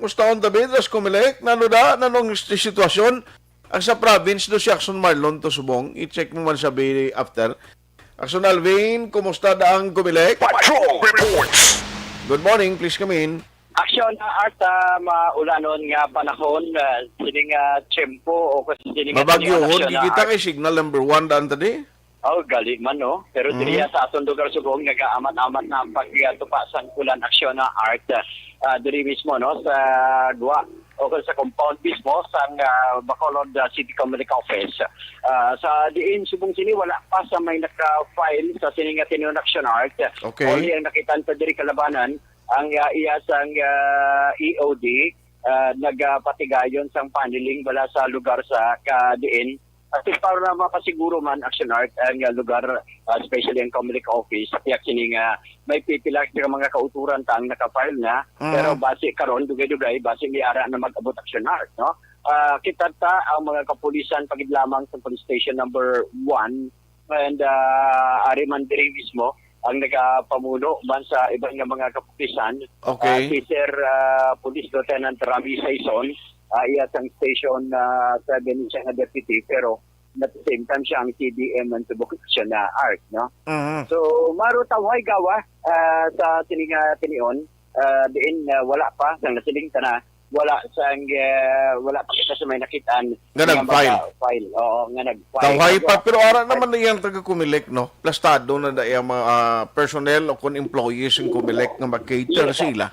Musta on the bid, Ras Comelec? Nano da? Nanong sti-, sitwasyon? Ang sa province do si Action Marlon to subong. I-check mo man sa bi after. Action Alvin, kumusta da ang Comelec? Patrol Reports! Good morning, please come in. Action, ah, Art, ah, maulanon nga panahon, ah, sini nga tiyempo o kasi sini nga Mabagyo, tinion, hon, action, ah, gikita Art. Kay signal number one daan tadi? Oh, gali man, no? Pero diri Mhm. sa aton lugar subong, nagaamat-amat na ang pagtupa sang ulan, action na Art, ah, diri mismo, no, sa gwa o sa compound mismo sang, ah, Bacolod, ah, City Comelec Office. Ah, sa diin subong sini, wala pa sa may naka-file sa sini nga tinion, action Art. Okay. Only ang nakita ta diri kalabanan, ang, ah, iya sang, ah, E O D, ah, nagapatigayon sang paneling bala sa lugar sa ka diin. At para mapasiguro man, action Art, ang, ah, lugar, ah, especially ang Comelec office, tiyak sini nga may pipila ka mga kauturan ta ang naka-file na, Mhm. pero basi karon, dugay-dugay, basi may ara na mag-abot, action Art, no? Ah, kita ta ang mga kapulisan pa gid lamang sa police station number one, and, ah, ari man diri mismo ang nagapamuno man sa iban nga mga kapulisan. Okay. Ah, si Sir, ah, Police Lieutenant Rami Saison, ah, iya sang Station, ah, seven siya nga deputy, pero at the same time siya ang C D M ng Tubok Action na Art, no? Mhm. So, maro tawhay gawa, ah, sa sini nga tinion, ah, diin, ah, wala pa, sang nasiling ta na, wala sang, ah, wala pa kita sa may nakitaan Nga nga nag-file. Maga-file. Oo, nga nag-file. Tawhay pa, Wala pero pa ara nag-file. Naman na iyang taga Comelec, no? Plastado na da iyang mga, ah, personnel o kung employees ng Comelec nga mag-cater Yes, sir. Sila.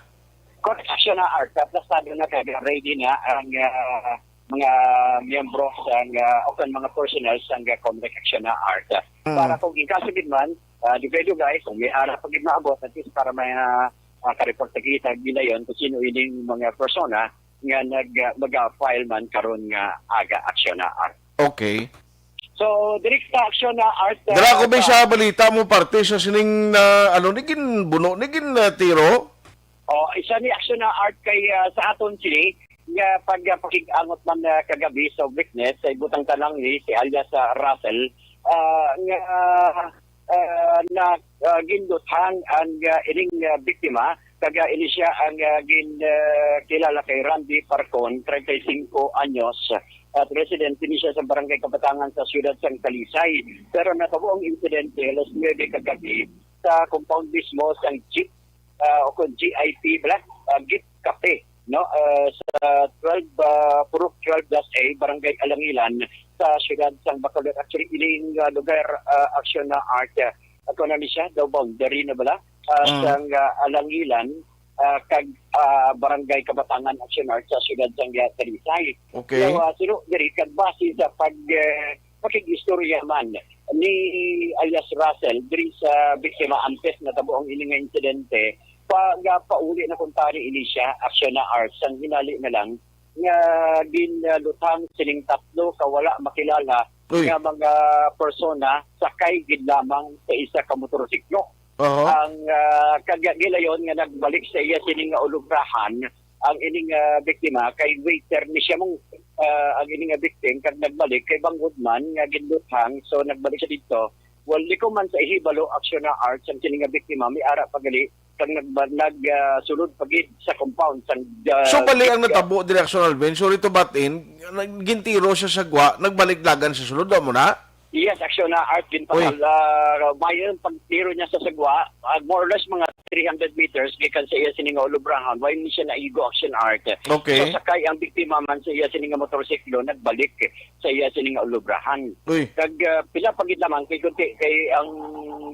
Correct, action na Art, ah, plastado na kag ready na ang, ah, mga miyembro sang, ah, o kan mga personnel sang, ah, Comelec action na Art. Mm. Para kung in case gid man, ah, dugay-dugay, kung may ara pa gid maabot, at least para may, ah, ah, ka-report na kita gilayon kung sino ining mga persona nga nag, ah, mag-file man karon nga aga, action na Art. Okay. So, diri sa action na Art, Dira ah, ko may sa sa balita mo parte sa sining na, ano, ni gin buno, ni gin, ah, tiro? Oh, isa ni action na Art kay, ah, sa aton sini nga pag, ah, pakig-angot man, ah, kagabi sa witness sa ibutang tanang ni si alias, ah, Russell, ah, nga, ah, na, ah, ginduthang ang, ah, ining, ah, biktima, kag, ah, ini siya ang, ah, gin, ah, kilala kay Randy Parcon, treinta y cinco anyos, at residente ni siya sa Barangay Kabatangan sa siyudad sang Talisay. Pero natabo ang insidente alas nuebe kagabi sa compound mismo sang jeep, ah, o kung G I P bala, ah, Gift Cafe, no? Ah, sa twelve, ah, Purok twelve dash A, Barangay Alangilan, sa siyudad sang Bacolod. Actually, ining, ah, lugar, ah, action na Art, ah, ako na ni siya, daw boundary na bala, ah, Mm. sang, ah, Alangilan, ah, kag, ah, Barangay Kabatangan, action Art, sa siyudad sang, ah, Talisay. Okay. So, ah, sino diri, kag base sa pag, eh, pakig-istorya man ni alias Russell diri sa biktima antes natabo ang ini nga insidente, pa, nga pauli na kuntani ini siya, action na Art, sang hinali na lang nga ginluthang sining tatlo ka wala makilala Uy. Nga mga persona sakay gid lamang sa isa ka motorsiklo. Oho. Ang, ah, kag gilayon nga nagbalik sa iya sini nga ulugrahan, ang ining, ah, biktima kay waiter ni siya mong, ah, ang ining nga victim kag nagbalik kay bangod man nga ginluthang, so nagbalik siya didto. Well, liko man sa ihibalo, action na Arts, ang sini nga biktima may ara pa gali kag nagba-, nag, ah, sulod pa gid sa compound sang, ah, So, bali ang natabo, Director Alvin, sorry to butt in, nag-, gintiro siya sa gwa, nagbalik dagan sa sulod, mo na? Yes, Action Art, ginpasal, ah, may pagtiro niya sa sagwa, ah, more or less mga three hundred meters gikan sa iya sini nga ulubrahan. Why ni siya naigo, Action Art? Okay. So, sakay ang biktima man sa iya sini nga motorsiklo, nagbalik sa iya sini nga ulubrahan. Uy. Kag, ah, pila pa gid lamang kay kunti kay ang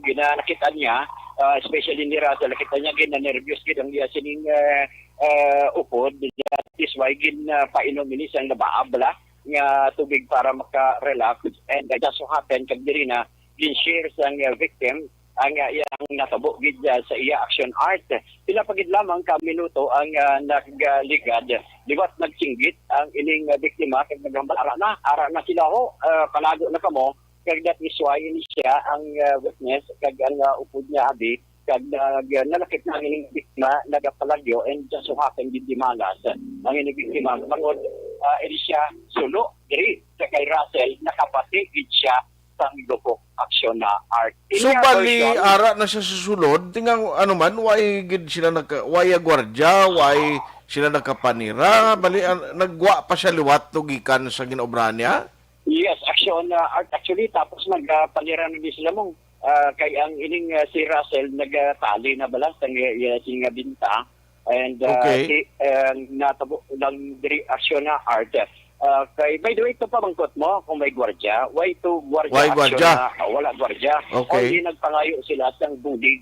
ginanakit-an niya, ah, especially ni Russell, nakita niya gid na nervyos gid ang iya sining, ah, ah, upod. That is why gin, ah, painom ini sang nabaab bala nga tubig para maka-relax. And, ah, just so happen, kag diri na gin-share sang, ah, victim ang, ah, iyang natabo gid, ah, sa iya, Action Art. Pila pa gid lamang ka minuto ang, ah, nagligad. Liwat nagsinggit ang ining, ah, biktima kag naghambal, "Ara na, ara na sila ho, ah, palago na kamo." Kag that is why ini siya ang, ah, witness kag ang, ah, upod niya abi kag nag-, ah, nalakip na ang ining biktima, nagapalagyo, and just so happen gid dimalas ang ining biktima. Bangod, ah, ini siya sulo diri sa kay Russell, nakabati gid siya sang lupok, Action Art. So, Ini ang bali, version. Ara na siya sa sulod, tingang ano man, why gid sila nagka-, why a gwardiya, why sila nagkapanira, bali, an-, nagwa pa siya liwat to gikan sa ginaobra niya? Yes, Action, ah, Art. Actually, tapos nagpanira na din sila mong, ah, kay ang ining, ah, si Russell nagtali na bala sa nga, iya, si nga binta. And, ah, Okay. si, ah, natabo lang diri, Action na Art. Ah, kay, by the way, ito pa bangkot mo kung may gwardiya. Why to gwardiya? Why Action gwardiya? Na, ah, wala gwardiya. Okay. Only nagpangayo sila sang bulig,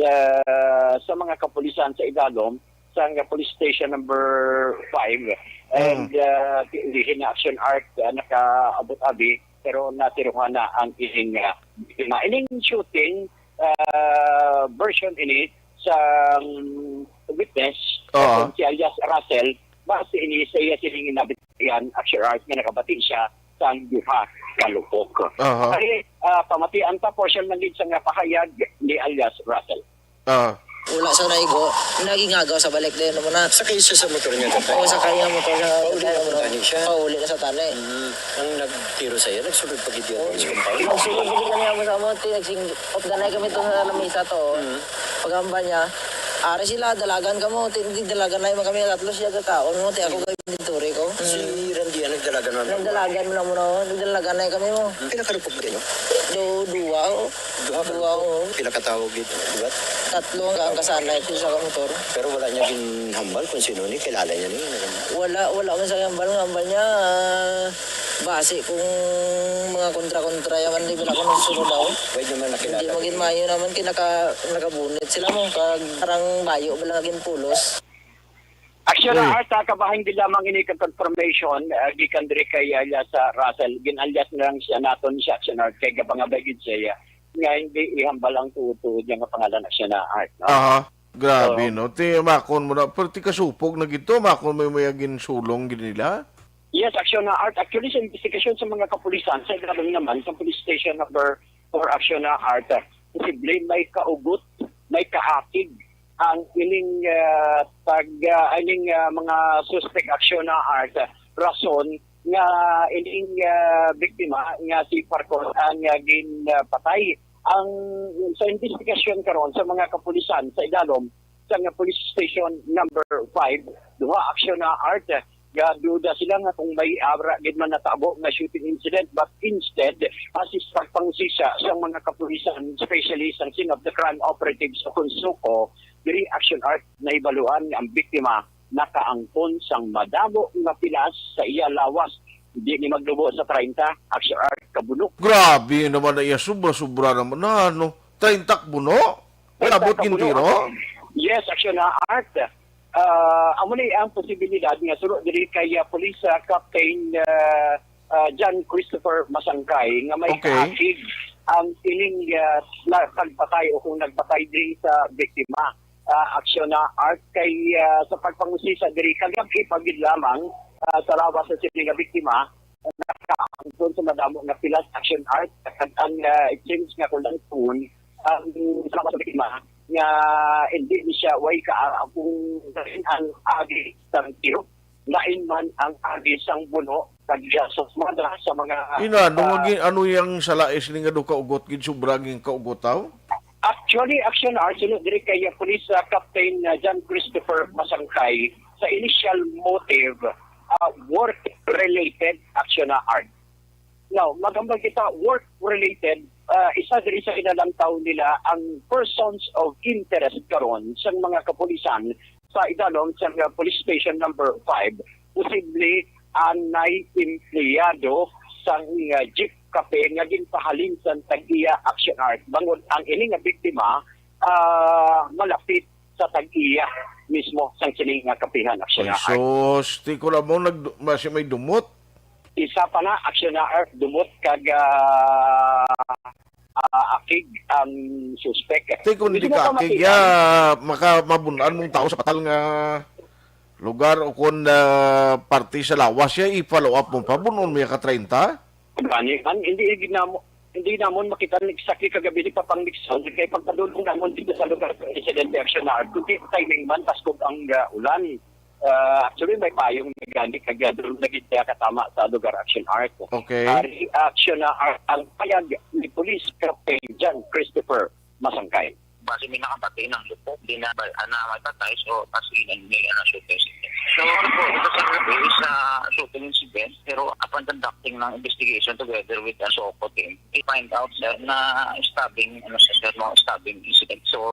ah, sa mga kapulisan sa Igalom, sa nga police station number five. And, Mm. ah, di-, dihin na Action Art, ah, nakaabot abi, pero natiruhan na ang ining, ah, biktima. Ining shooting, ah, version ini sa, mm, witness, Oo. Kung si alias Russell, base ini sa iya sining nabatian, Action Art, nga nakabati siya sang duha ka lupok. Aha. Kay, ah, pamatian pa, portion man gid sa nga pahayag ni alias Russell. Ah. Wala sa naigo, nagingagaw sa balik din naman na. Sakay siya sa motor niya, tatay? Oo, sakay nga motor sa Pauli na punta ni siya? Pauli na sa tanay. Mm. Ang nagtiro sa iyo, nagsulod pa gid yun sa compound? Nagsulod pa gid kami sa amo, ti-, nagsing-, updanay kami to sa lamisa to, oh. Mm. Paghamba niya, "Ari sila, dalagan ka mo, ti-, di dalagan na yung kami, tatlo siya kakaon mo, ti ako gawin din turi ko." Si Randy, ah, nagdalagan man. Nagdalagan mo na mo na, oh. Nagdalagan na kami mo. Pila ka lupok ba kayo? Do, duwa, oh. Duha ka Duha, lupok? Oh. Pila ka tawo gid, di ba? Tatlo ang, ang kasanay ko sa motor. Pero wala niya ginhambal kung sino ni, kilala niya ni? Wala, wala man sa hambal, nga hambal niya, ah, base kung mga kontra-kontra yaman, di ba, kung nagsunod daw? Pwede naman nakilala Hindi magin niya. Mayo naman, kay naka-, nakabunit sila mo, kag parang bayo ba lang naging pulos. Action Uy. Art, ah, kabahin din lamang ini ka confirmation, ah, gikan diri kay alias, ah, Russell. Gin-alias na lang siya naton siya, Action Art, kay gabangabay gid siya, ah, nga hindi ihambal ang tuod-tuod niya nga pangalan, Action Art, no? Aha. Grabe, Oo. No? Ti, makon mo na. Pero ti kasupog na gito, makon mo yung may agin sulong gid nila. Yes, Action Art. Actually, sa investigasyon sa mga kapulisan, sa ilalim naman, sa police station number four, Action Art, posible may kaugot, may kaakig ang ining, ah, tag, ah, ining, ah, mga suspect, Action Art. Rason nga ining, ah, biktima nga si Farcon ang, ah, ginpatay. Ang sa investigasyon karon sa mga kapulisan sa idalom sa nga police station number five, duha, Action Art, gaduda sila nga kung may ara gid man natabo nga shooting incident, but instead, ah, sa pagpangusisa sa mga kapulisan, especially sa scene of the crime operatives o kung suko, diri, Action Art, nahibaluan nga ang biktima nakaangkon sang madamo nga pilas sa iya lawas. Hindi ni maglubo sa treinta, Action Art, kabunok. Grabe naman na iya, sobra-sobra naman na, ano? Treinta ka buno? Treinta Labot ka buno, gintiro? Action. Yes, Action Art. Ah, amo ni ang posibilidad nga suno diri kay, ah, Police, ah, Captain, ah, ah, John Christopher Masangkay nga may Okay. Kaakig ang ining, ah, na-, nagpatay o kung nagpatay diri sa biktima. Ah, Action Art kay, ah, sa pagpangusisa diri kagab-i pa gid lamang, ah, sa lawas sa sini nga biktima, nakaangkon sa madamo nga pilas, Action Art, kag ang, ah, exchange nga kulangton ang sa lawas sa biktima nga hindi ni siya way ka, ah, kung ang agi sang tiro. Lain man ang agi sang buno, kag iya sa mga, sa mga, Ina, ano ah, nga gi-, ano yang sala is ni nga do kaugot gid, sobra gid kaugot, aw? Actually, Action Art, suno diri kay, ah, Police, ah, Captain, ah, John Christopher Masangkay, sa initial motive, ah, work-related, Action Art. Now, magambal kita, work-related, ah, isa diri sa kinalantaw nila ang persons of interest karon sa mga kapulisan sa idalom sa mga police station number five. Posible ang nay empleyado sa, ah, Jeep Cafe nga ginpahalin sa tag-iya, Action Art. Bangod ang ini nga biktima, ah, malapit sa tag-iya mismo sang sini nga kapihan, Action Ay, Art. Sus, ti ko lang mo nag-, masi may dumot. Isa pa na, Action Art, dumot kag, ah, ah, akig ang suspek. Ti kung Gusto di mo ka pa akig, matiyan? Ya, maka-, mabun-an mong tao sa patal nga lugar o kung, ah, parte sa lawas ya, i-follow up mo pa, bunon mo ya ka treinta? Gani, man, hindi, hindi na mo, hindi namon makita exactly kagabi ni Papang Nixon, kay pagpadulong namon dito sa lugar sa incident, Action Art. Kundi timing man, paskog ang, ah, ulan. Ah, actually, may payong nagani kag, ah, doon na gid siya katama sa lugar, Action Art. Okay. Ah, reaction na ang, ang payag ni Police Captain John Christopher Masangkay. Base may nakabati ng lupok, di na ba, ana, may patay, so, tas ilan may, ano, shooting incident. So, ano po, ito sa gabi is, ah, shooting incident, pero upon conducting ng investigation together with the SOCO team, we find out, sir, na stabbing, ano, sir, no, stabbing incident. So,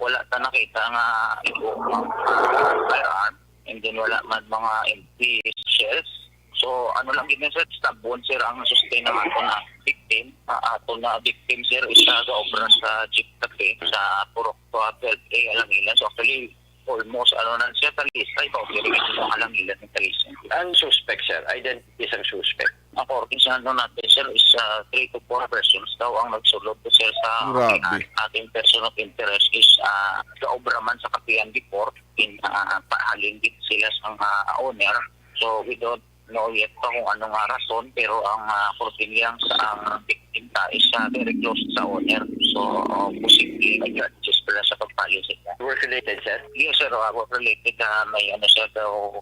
wala ta nakita nga igo ang, ah, firearm, and then wala man mga empty shells. So, ano lang gid, sir, stab wound, sir, ang sustain ng ato na victim. Ah, ato na victim, sir, isa ga obra sa Jeep Cafe sa Purok, ah, twelve A, Alangilan. So, actually, almost, ano na, sir, talisay pa, okay, rin sa Alangilan ng talisay. Ang suspect, sir, identity sang suspect. According sa ano natin, sir, is, ah, three to four persons daw ang nagsulod, sir, sa Grabe. Ating person of interest is, ah, gaobra man sa kapihan before, in, ah, pahalin gid sila sa, ah, owner. So, we don't know yet pa kung ano nga rason, pero ang, ah, Corteliang sa ang victim ta is, ah, very close sa owner. So, posible nag-adjust pala sa pagpahalin sila. Work related, sir? Yes, sir. Ah, work related, ah, may ano, sir, daw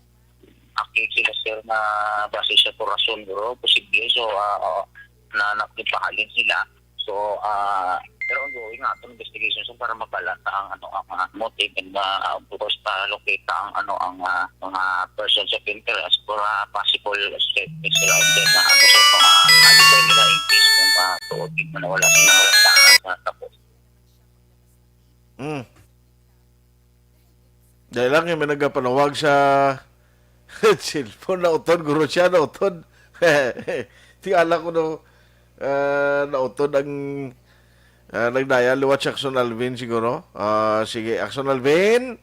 akig sila, sir, na base sa rason, bro, posible. So, ah, ah, na, na, nagpahalin sila. So, ah, pero ongoing nga atong investigation, sir, para mabalata ang, ano, ang, ah, motive and, ah, of course, pa-locate ang, ano, ang, ah, mga persons of interest for, ah, possible statements sila and then, ah, ano, sir, mga alibi nila in case kung, ah, tuod, di man wala sila malagpanan sa tapos. Mm. Dahil lang yung may nagapanawag sa cellphone, nautod, guro siya, nautod. Tingala ko no, ah, nautod ang, ah, nagdaya liwat si Axon Alvin siguro. Ah, sige, Axon Alvin.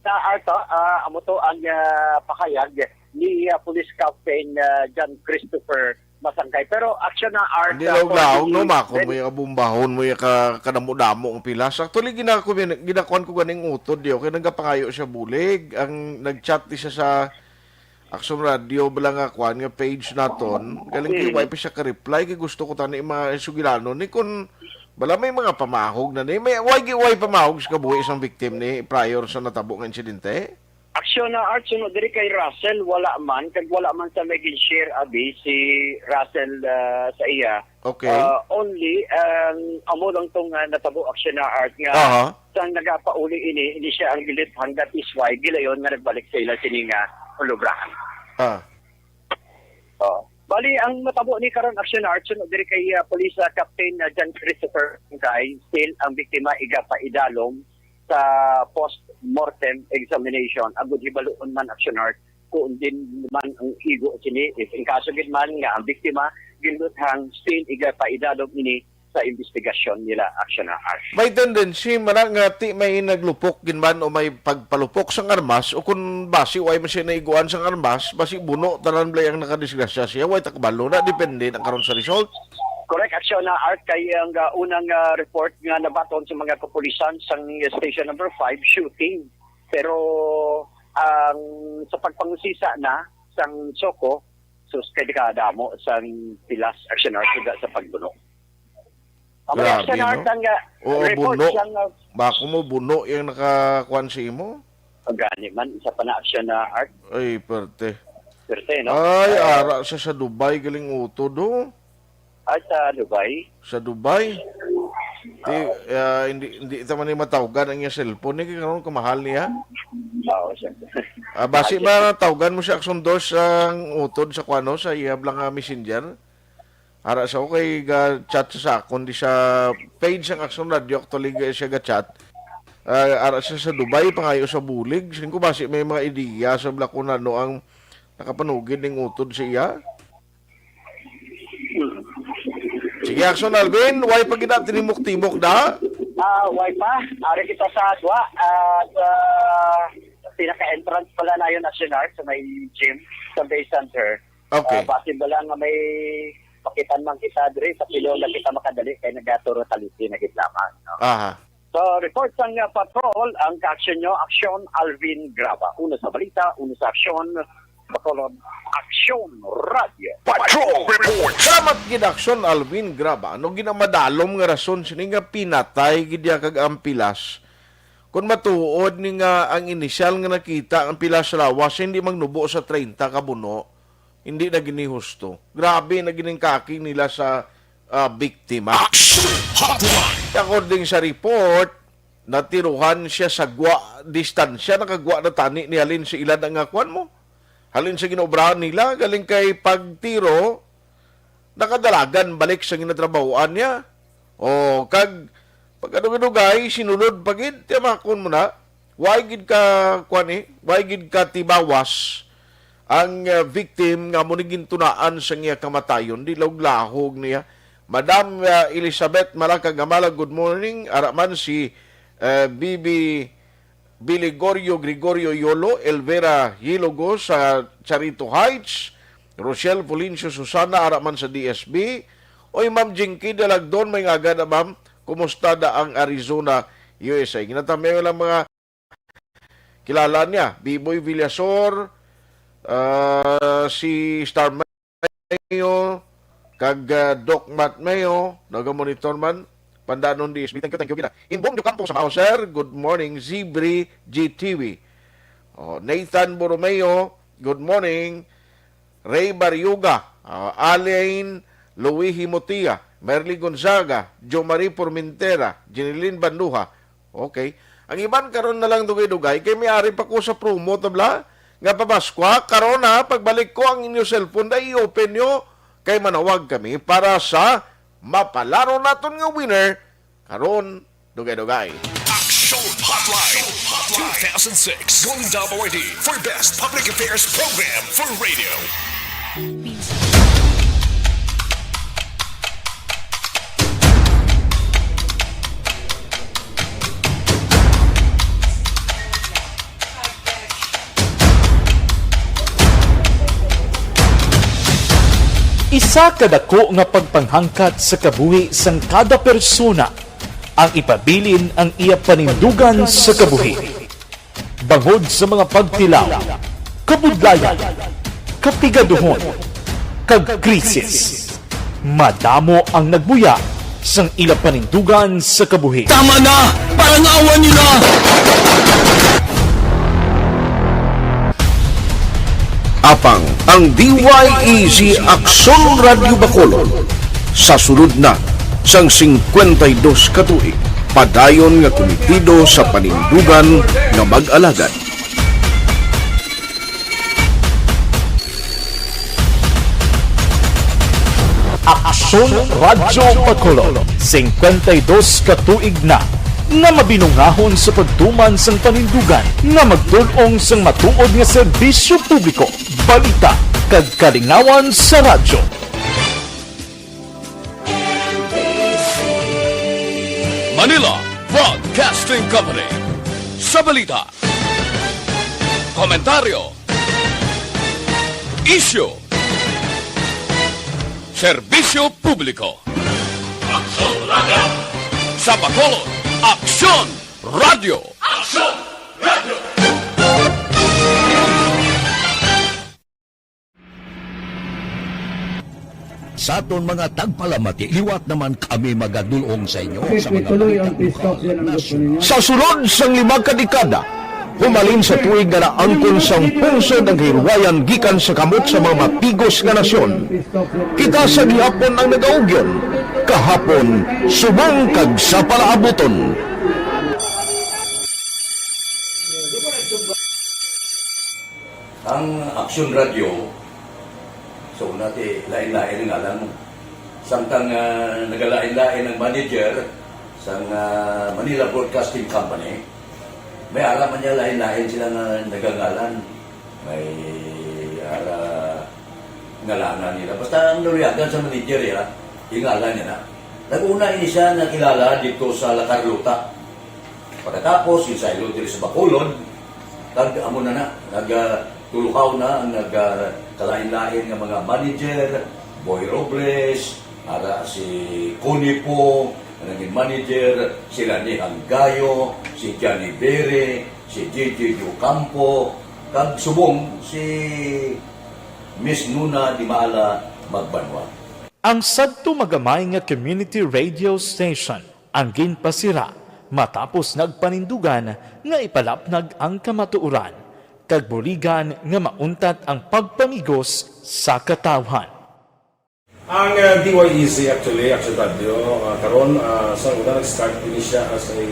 Sa Arto, ah, amo to ang, ah, pahayag ni, ah, Police Captain, ah, John Christopher Masangkay. Pero action na, Art, Hindi ah, laog-laog, no, Makon mo yung kabumbahon mo yung ka-, kadamo-damo ang pilas. Actually, ginaku-, ginakuan ko ganing utod, di, okay, nagapangayo siya bulig. Ang nag-chat di siya sa Aksyon Radio, bala nga kuan nga page naton. Galing kay Mm. wifi siya ka-reply, kay gusto ko tani mga sugilanon. Ni kun bala may mga pamahog na ni. May, why, why pamahog sa kabuhi sang victim ni prior sa natabo nga insidente? Aksyon na, Art, suno diri kay Russell, wala man, kag wala man sa may gin-share abi si Russell, ah, sa iya. Okay. Ah, only, ang amo lang tong, ah, natabo, Aksyon na, Art, nga Aha. sang nagapauli ini, hindi siya ang gilit hanggat isway, gilayon nga nagbalik sa ila sini nga ulubrahan. Ah. Oh. Bali, ang matabo ni karon, Aksyon na, Art, suno diri kay, ah, Police, ah, Captain, ah, John Christopher Kay, still ang biktima igapaidalom sa post-mortem examination. Agud hibaluon man, Action Art, kung din man ang igo sini. If in kaso gid man nga ang biktima ginluthang, still igapaidalom ini sa investigasyon nila, Action Art. May tendency man nga ti may naglupok gid man o may pagpalupok sang armas o kung basi way man siya naiguan sang armas, basi buno tanan blay ang nakadisgrasya siya, way takbalo na, depende na karon sa result. Correct, Action na, Art, kay ang, ah, unang, ah, report nga nabaton sa mga kapulisan sang Station Number Five, shooting. Pero ang sa pagpangusisa na sang SOCO, sus, kay di ka damo sang pilas, Action Art, suga sa pagbuno. Ang Grabe, Action Art no? ang, ah, Oo, report buno. sang, ah, Bako mo, buno yung nakakuan sa imo? Ang gani man, isa pa na, Action na, Art. Ay, perte. Perte, no? Ay, Ay. ara sa, sa Dubai, galing utod, oh. Ay, sa Dubai? Sa Dubai? Di, Oo. ah, hindi, hindi ita man yung matawgan ang iyang cellphone. Ni karon kamahal niya. Oo, sir. Ah, basi Bakit? ba tawgan mo siya, Action Dos, ang utod sa kuano, sa iyab lang nga messenger? Ara sa, okay, ga-chat sa akon di sa page sang Aksyon Radio, actually, ga-, siya ga-chat. Ah, ara siya sa Dubai, pangayo sa bulig. Siling ko, basi may mga ideya sa bala kung ano ang nakapanugid ning utod sa iya. Sige, Aksyon Alvin, way pa gid na tinimok-timok na? Ah, way pa. Ari kita sa Adwa at ah, pinaka-entrance pala na yun, National, sa may gym, sa Bay Center. Okay. Ah, basi ba lang nga may makitan man kita diri, sa pilo na kita makadali kay nagaturo talisi na gid lamang. No? Aha. So, report sang uh, patrol ang kaaksyon nyo, Aksyon Alvin Graba. Una sa balita, una sa aksyon, Bacolod, Aksyon Radyo. Patrol Report. Salamat gid, Aksyon Alvin Graba. Ano gid ang madalom nga rason sini nga pinatay gid ya kag ang pilas? Kung matuod ni nga ang inisyal nga nakita ang pilas sa lawas hindi magnubo sa treinta ka buno, hindi na gini husto. Grabe na gining kaking nila sa ah, biktima. Action Hotline. According sa report, natiruhan siya sa gwa distansya, nakagwa na tani ni halin sa ilad nga kwan mo. Halin sa ginobrahan nila, galing kay pagtiro, nakadalagan balik sa ginatrabahoan niya. O, kag pagkadugay-dugay, sinulod pa gid, tiyamakon mo na. Way gid ka, kwan eh, way gid ka tibawas ang uh, victim nga mo gintunaan sa iya kamatayon, di lahog-lahog niya. Madam uh, Elizabeth Malacag Gamala, good morning. Ara man si uh, Bibi Biligorio Gregorio Yolo, Elvera Hilogo sa Charito Heights, Rochelle Polincio Susana, ara man sa D S B. Oy, Ma'am Jinky Dalagdon, may nga agad, ma'am. Kumusta da ang Arizona, U S A? Ginatamiyo lang mga kilala niya, Biboy Villasor, ah, si Star Mayo, kag ah, Doc Matt Mayo, naga-monitor man, Pandanon D S B. Thank you, thank you, Gina. Imbong Diocampo sa Mao, sir. Good morning, Zibri G T V. Oh, Nathan Borromeo, good morning. Ray Barriuga, ah, Alain Louis Himotia, Merly Gonzaga, Jo Marie Formentera, Jeneline Banduha. Okay. Ang iban karon na lang dugay-dugay kay may ari pa ko sa promo tabla nga pamaskwa. Karon ha, pagbalik ko ang inyo cellphone, dai i-open nyo kay manawag kami para sa mapalaro naton nga winner karon dugay-dugay. Action Hotline two thousand six Golden Dove Awardee for Best Public Affairs Program for Radio. Isa ka dako nga pagpanghangkat sa kabuhi sang kada persona ang ipabilin ang iya panindugan sa kabuhi. Bangod sa mga pagtilaw, kabudlayan, kapigaduhon, kag krisis, madamo ang nagbuya sang ila panindugan sa kabuhi. Tama na! Parangawan niyo na! Apang ang D Y E Z Aksyon Radyo Bacolod sa sulod na sang singkwenta y dos ka tuig, padayon nga kumitido sa panindugan nga mag-alagad. Aksyon Radyo Bacolod, singkwenta y dos ka tuig na nga mabinungahon sa pagtuman sang panindugan nga magdul-ong sang matuod nga serbisyo publiko, balita, kag kalingawan sa radyo. Manila Broadcasting Company. Sa balita, komentaryo, isyu, serbisyo publiko. Aksyon Radyo. Sa Bacolod, Aksyon Radyo. Aksyon Radyo. Sa aton mga tagpalamati, liwat naman kami magadul-ong sa inyo sa mga balita ukol nasyonal. Sa sulod sang lima ka dekada, humalin sa tuig nga naangkon sang pungsod ang kahilwayan gikan sa kamot sa mga matigos nga nasyon. Kita sa gihapon ang nagaugyon, kahapon, subong kag sa palaabuton. Ang Aksyon Radyo, so, nati, lain-lain nga lang. Samtang, ah, nagalain-lain ang manager sang, ah, Manila Broadcasting Company, may ara man niya lain-lain sila nga nagangalan. May ara ngalanan nila. Basta ang naluyagan sa manager, ya, yung ngalan niya na. Nag-una ini siya nakilala dito sa La Carlota. Pagkatapos, yung saylo diri sa Bacolod, kag amo na na, nag, ah, tuluhaw na ang nag, ah, kalain-lain nga mga manager, Boy Robles, ara si Connie Pong, ang naging manager, si Lani Hanggayo, si Johnny Bere, si J J Ocampo, kag subong si Miss Nuna Di Maala Magbanwa. Ang sadto magamay nga community radio station ang ginpasira matapos nagpanindugan nga ipalapnag ang kamatuoran kag buligan nga mauntat ang pagpamigos sa katawhan. Ang, uh, D Y E Z actually, Action Radio, uh, karon, uh, sa una nag-start ini siya as a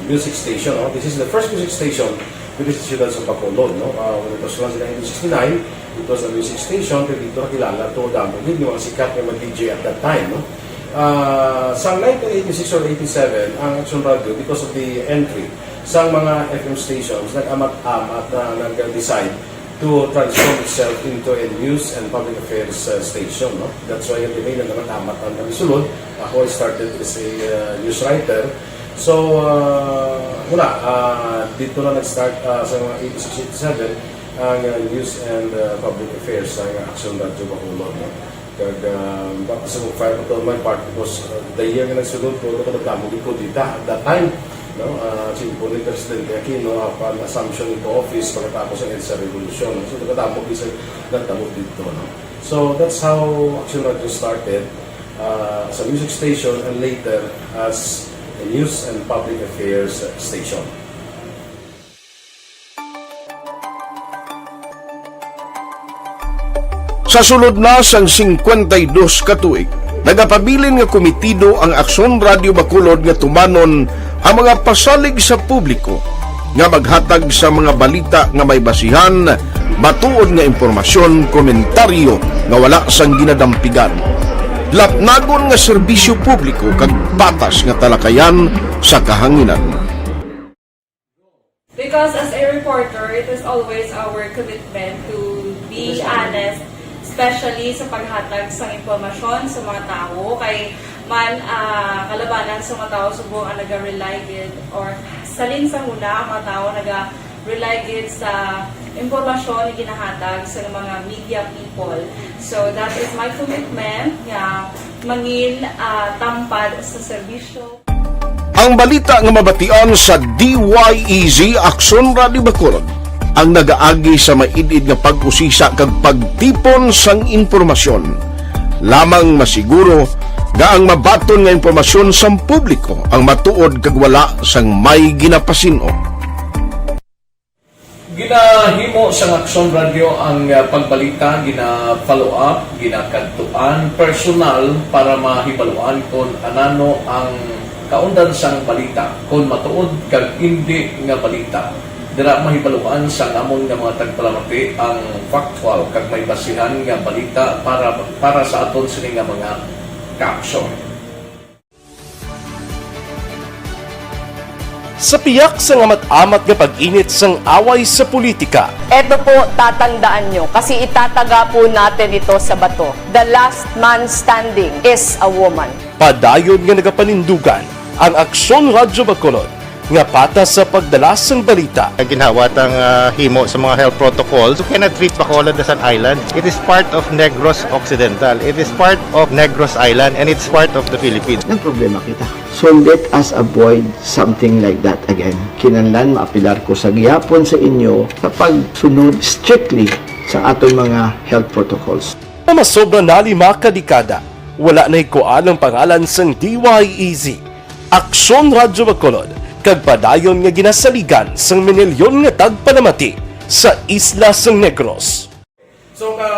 music station, no? This is the first music station diri sa siyudad sa Bacolod, no? Uh, when it was launched in nineteen sixty-nine, it was a music station, pero dito nakilala to, damo gid yung mga sikat nga mga D J at that time, no? Uh, sa nineteen eighty-six or eighty-seven, ang Action Radio, because of the entry sa mga F M stations, nag-amat-amat na nag-decide to transform itself into a news and public affairs, uh, station, no? That's why ang D M A nagkakatamat ang kami sulod. Ako, I started as a, uh, news writer. So, uh, wala, uh, dito na nag-start, uh, sa mga eighty-six, eighty-seven, ang, uh, news and, uh, public affairs sa Action Radio Bacolod, no? Kag, ah, baka sa fire ko to my part because, ah, the year nga nagsulod ko, ano ko nagdamo gid ko dita at that time, no? Ah, simple ni Presidente Aquino, ah, upon assumption into office pagkatapos ng EDSA Revolution. So, nagdamo gid sa nagdamo dito, no? So, that's how Action Radio started, ah, as a music station and later as a news and public affairs station. Sa sulod na sang singkwenta y dos ka tuig, nagapabilin nga komitido ang Aksyon Radio Bacolod nga tumanon ang mga pasalig sa publiko nga maghatag sa mga balita nga may basihan, matuod nga impormasyon, komentaryo nga wala sang ginadampigan, lapnagon nga serbisyo publiko kag patas nga talakayan sa kahanginan. Because as a reporter, it is always our commitment to be honest, especially sa paghatag sang impormasyon sa mga tawo. Kay man, ah, kalabanan sa mga tawo subong ang naga-rely gid or salin sa huna ang mga tawo naga-rely gid sa impormasyon nga ginahatag sa mga media people. So that is my commitment nga mangin, ah, tampad sa serbisyo. Ang balita nga mabatian sa D Y E Z Aksyon Radio Bacolod ang nagaagi sa maid-id nga pag-usisa kag pagtipon sang impormasyon. Lamang masiguro nga ang mabaton nga impormasyon sang publiko ang matuod kag wala sang may ginapasin-o. Ginahimo sang Aksyon Radio ang, ah, pagbalita, gina-follow up, ginakadtuan personal para mahibaluan kon anano ang kaundan sang balita, kon matuod kag indi nga balita. Dira mahibaluan sang amon nga mga tagpalamati ang factual kag may basihan nga balita para, para sa aton sini nga mga kaaksyon. Sa piyak sang amat-amat nga pag-init sang away sa politika, Eto po, tatandaan nyo, kasi itataga po natin ito sa bato. The last man standing is a woman. Padayon nga nagapanindugan ang Aksyon Radyo Bacolod nga patas sa pagdala sang balita. Ginhawat ang, ah, himo sa mga health protocols. You cannot treat Bacolod as an island. It is part of Negros Occidental. It is part of Negros Island, and it's part of the Philippines. Nagproblema kita. So let us avoid something like that again. Kinahanglan maapelar ko sa gihapon sa inyo sa pagsunod strictly sa aton mga health protocols. Nga masobra na lima ka dekada, wala nahikuan ang pangalan sang D Y E Z, Aksyon Radyo Bacolod, kag padayon nga ginasaligan sang minilyon nga tagpalamati sa isla sang Negros. So, ka,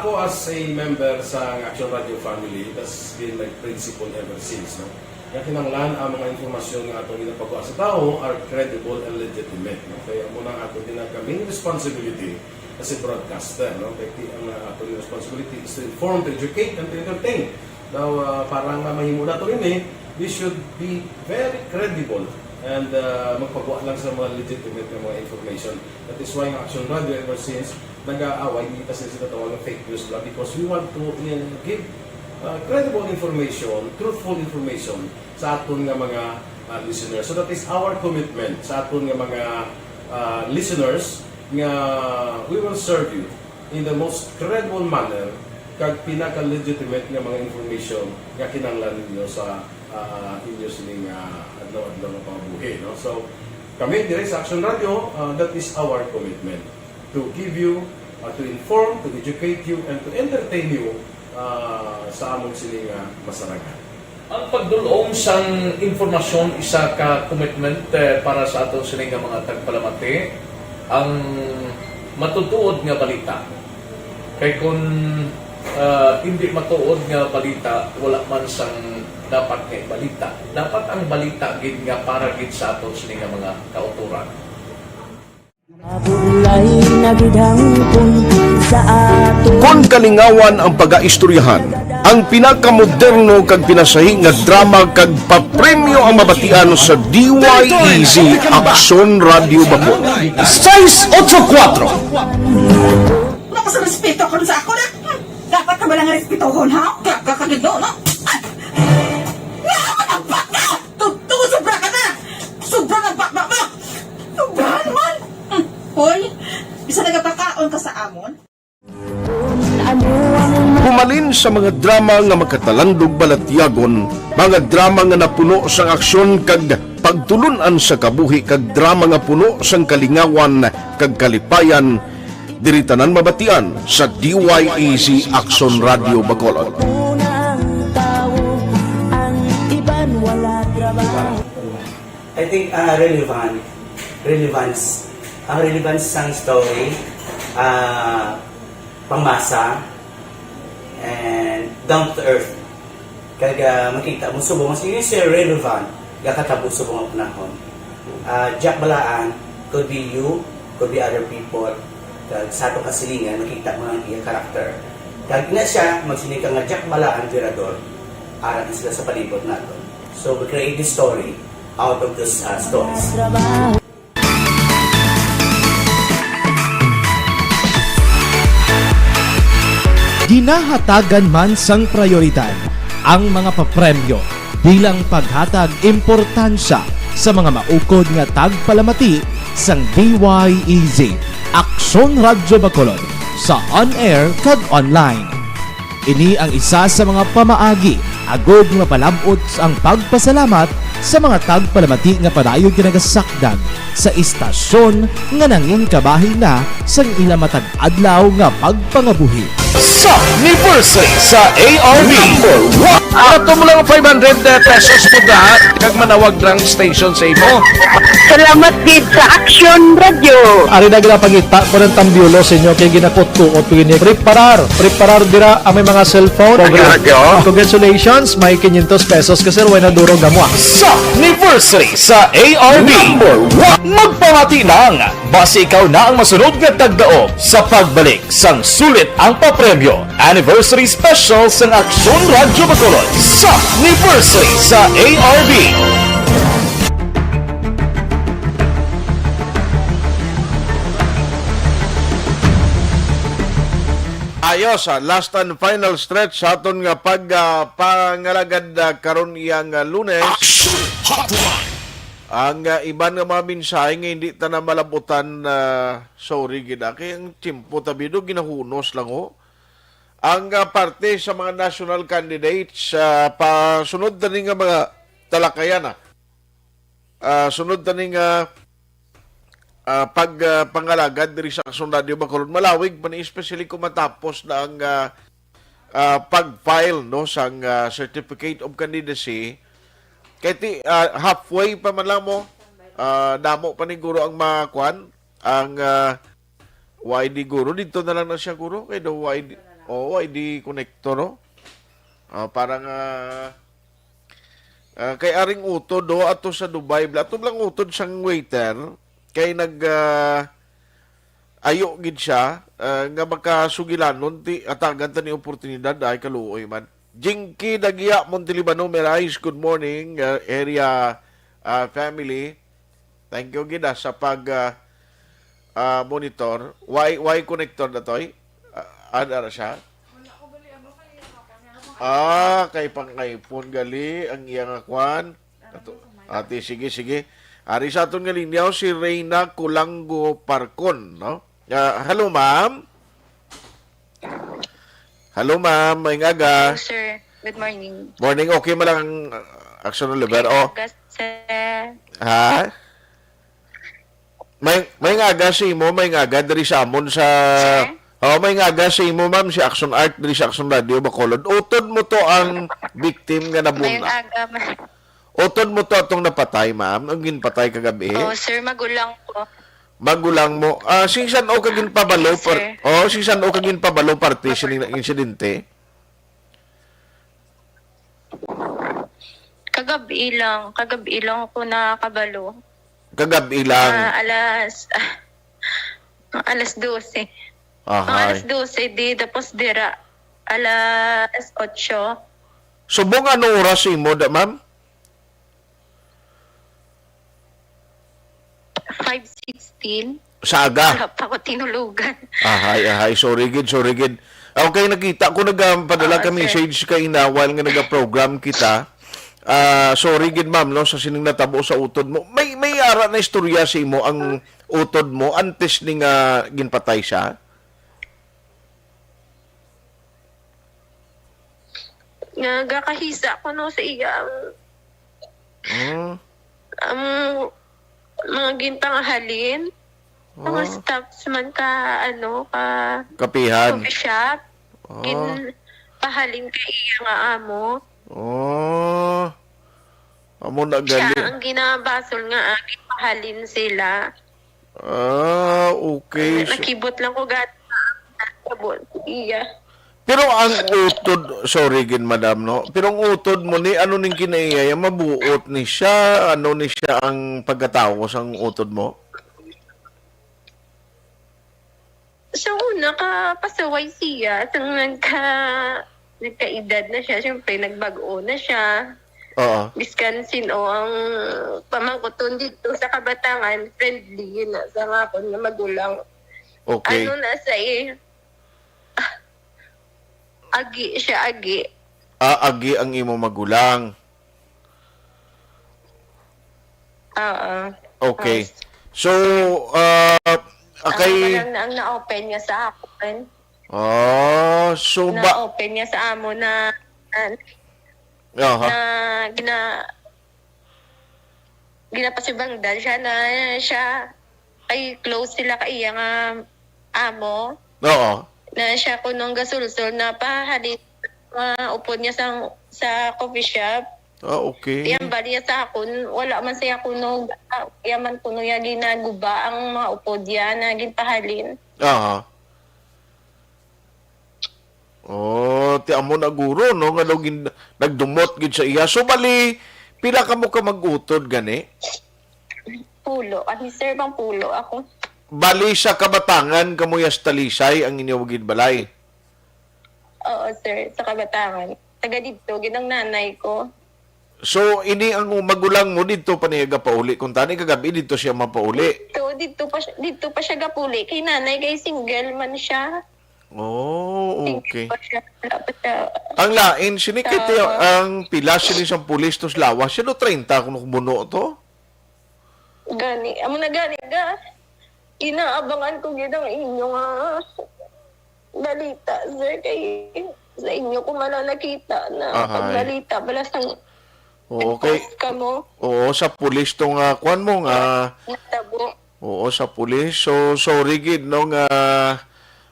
ako as a member sa Action Radio family, that's been my principle ever since, no? Nga kinahanglan ang mga impormasyon nga atong ginapagawa sa tawo are credible and legitimate, no? Kaya amo na ang atong ginag-, main responsibility as a broadcaster, no? Kaya ti-, ang, uh, atong responsibility is to inform, to educate, and to entertain. Daw, ah, para nga mahimo nato ini, we should be very credible and, ah, magpagwa lang sa mga legitimate nga mga information. That is why ang Action Radio ever since nag-aaway, hindi ta sila tawag fake news bla, because we want to, eh, give, ah, credible information, truthful information sa aton nga mga, ah, listeners. So that is our commitment sa aton nga mga, ah, listeners, nga we will serve you in the most credible manner kag pinaka-legitimate nga mga information nga kinahanglan ninyo sa, ah, inyo sining, ah, adlaw-adlaw nga pangabuhi, no? So, kami diri sa Action Radio, ah, that is our commitment to give you, ah, to inform, to educate you, and to entertain you, ah, sa amon sining, ah, masarangan. Ang pagdul-ong sang impormasyon isa ka commitment, eh, para sa aton sini nga mga tagpalamati, ang matutuod nga balita. Kay kun, ah, hindi matuod nga balita, wala man sang dapat nga balita. Dapat ang balita gid nga para gid sa aton sini nga mga kautoran. Mabulay na gid hangpon sa aton. Kon kalingawan ang pagaistoryahan, ang pinakamoderno kag pinasahi nga drama kag papremyo ang mabatian sa D Y E Z Aksyon Radio Bacolod. Sais otso kuwatro. Wala ko sa respeto karon sa ako na. Dapat ka ba lang respetohon, ha? Kaya ka kagido, no? Ay! Nga ako ng baka! Totoo, sobra ka na! Sobra ng baka mo! Sobra naman! Hmm. Hoy, bisa nagapakaon ka sa amon? Humalin sa mga drama nga makatalandog balatyagon, mga drama nga napuno sang aksyon kag pagtulon-an sa kabuhi kag drama nga puno sang kalingawan kag kalipayan, diri tanan mabatian sa D Y E Z Aksyon Radio Bacolod. I think, ah, relevant. Relevance. Ang relevance sang story, ah, pangmasa, and down to earth. Kag, ah, makita mo subong, sige, sir, relevant, gakatabo subong ang panahon. Ah, Jack Balaan, could be you, could be other people. Kag sa atong kasilingan, makita mo ang iya character. Kag ina siya, magsiling ka nga Jack Balaan, Virador, ara na sila sa palibot nato. So, we create this story out of those, ah, stories. Ginahatagan man sang prayoridad ang mga papremyo bilang paghatag importansya sa mga maukod nga tagpalamati sang D Y E Z Aksyon Radyo Bacolod sa on-air kag online. Ini ang isa sa mga pamaagi agud nga mapalab-ot ang pagpasalamat sa mga tagpalamati nga padayon ginagasakdag sa istasyon nga nangin kabahin na sang ila matag adlaw nga pagpangabuhi. Sa anniversary sa A R B. Number one. Ato mo lang five hundred pesos mo da, kag manawag lang station sa imo. Salamat gid sa Action Radio. Ari na ginapangita ko ng tambyulo sa inyo kay ginakutkuot ko ini. Preparar, preparar dira ang may mga cellphone. Action Radio. Congratulations, may quinientos pesos ka, sir, way na durog amo, ah. Sa anniversary sa A R B. Number one. Magpamati lang. Basi ikaw na ang masunod nga tagdaog sa pagbalik sang sulit ang papremyo. Anniversary Special sang Aksyon Radyo Bacolod sa anniversary sa A R B. Ayos, ah, last and final stretch sa aton nga pag, ah, pangalagad, ah, karon iyang, ah, Lunes. Action Hotline. Ang, ah, iban nga mga mensahe nga hindi ta na malabutan, ah, sorry gid, ah, kay ang tiyempo ta bido ginahunos lang, oh. Ang, ah, parte sa mga national candidates, ah, pa sunod tani nga mga talakayan, ah. Ah, sunod tani nga, ah, pag, ah, pangalagad diri sa Aksyon Radio Bacolod, malawig pa ni, especially kung matapos na ang, ah, ah, pag-file, no, sang, ah, certificate of candidacy. Kay ti, ah, halfway pa man lang mo, ah, damo pa ni guro ang makuan, ang, ah, Y D guro. Dito na lang na siya, guro, kay daw Y D, oh, Y D connector, no? Ah, para nga, ah, kay aring utod, do, ato sa Dubai, bla, ato lang utod sang waiter, kay nag, ah, ayo gid siya, ah, nga makasugilanon, ti, atagan ta ni oportunidad, ay kaluoy man. Jinky Dagia Montelibano Merais, good morning, uh, area, uh, family. Thank you gid, ah, sa pag, uh, uh, monitor. Why, why connector na toy? Uh, ada ra siya? Ah, kay pang iPhone gali ang iya nga kwan. Ato, ate, sige, sige. Ari sa aton nga linya si Reyna Kulango Parcon, no? Ah, hello, ma'am. Hello, ma'am. Maayong aga. Hello, sir. Good morning. Morning. Okay man lang ang, uh, Action Oliver. Maayong Oh. aga, sir. Ha? May, maayong aga sa imo, maayong aga diri sa amon sa Sir? Oh, maayong aga sa imo, ma'am, si Action Art diri sa Action Radio Bacolod. Utod mo to ang victim nga nabuna. Maayong aga, ma- Utod mo to atong napatay, ma'am, ang ginpatay kagabi. Oh, sir, magulang ko. Magulang mo. Ah, sing san-o ka ginpabalo Yes, par-, sir. Oh, sing san-o ka ginpabalo parte sining insidente? Kagabi lang, kagabi lang ako nakabalo. Kagabi lang. Ah, alas, ah, alas dose. Mga Ahay. alas dose, di, tapos dira, alas otso. Subong anong oras imo, da, ma'am? Five sixteen. Sa aga? Wala pa ako tinulogan. Ahay, ahay. Sorry gid, sorry gid. Okay, nakita ko nagpadala Oo, ka sir. message ka inawal nga nagaprogram kita. Ah, sorry gid, ma'am, no, sa sining natabo sa utod mo. May, may ara na istorya sa imo ang utod mo antes ni nga ginpatay siya? Nagakahisa ko, no, sa iya ang, Ah. ang mga ginpangahalin. Mga Ah. staffs man ka, ano, ka Kapihan. coffee shop. Ah. Ginpahalin kay iya nga amo. Ah. Amo na Siya gali. ang ginabasol nga, ah, ginpahalin sila. Ah, okay. Ay, So, nakibot lang ko gani. Nakibot. Iya. Pero ang utod, sorry gid, madam, no? Pero ang utod mo ni, ano ning kinaiya, mabuot ni siya, ano ni siya ang pagkatawo sang utod mo? Sa una, kapasaway siya, sang nagka-, nagkaedad na siya, siyempre, nagbag-o na siya. Oo. Biskan sin-o ang pamangkuton dito sa Kabatangan, friendly yun na sa nga akon nga magulang. Okay. Ano na sa eh, agi siya, agi. Ah, agi ang imo magulang. Oo. Okay. Yes. So, ah, Ang akay man ang, ang na-open niya sa akon. Ah, so ba Na-open niya sa amo na, na, Aha. na gina-, ginapasubangdan siya na siya, ay, close sila ka iya nga amo. Oo. Na siya kuno ang gasulsol na pahalin, ah, upod niya sa, sa coffee shop. Ah, okay. Iyang bali niya sa akon, wala man siya kuno, ah, iya man kuno iya ginaguba ang mga upod niya na ginpahalin. Aha. Oh, ti amo na guro, no, nga daw gin-, nagdumot gid sa iya. So, bali, pila kamo ka mag-utod gani? Pulo. Kami, sir, pang pulo ako. Bali, sa Kabatangan kamo ya sa Talisay ang inyo gid balay? Oo, sir, sa Kabatangan. Taga dito, gid ang nanay ko. So, ini ang magulang mo dito pa niya gapauli. Kung tani kagabi, dito siya mapauli. Dito, dito pa siya, dito pa siya gapuli. Kay nanay, kay single man siya. Oh, Single okay. pa siya. Wala pa siya. Ang lain, sini kay Sa tiya-, ang pila sini sang pulis to sa lawas? Sino treinta kung buno to? Gani. Amo na gani, ga. Inaabangan ko gid ang inyo nga balita, sir, kay sa inyo ko man lang nakita na Ahay. pagbalita pala sa Oo, kay post ka mo. Oo, sa pulis to nga, kwan mo nga. Natabo. Oo, sa pulis. So, sorry gid, no, nga,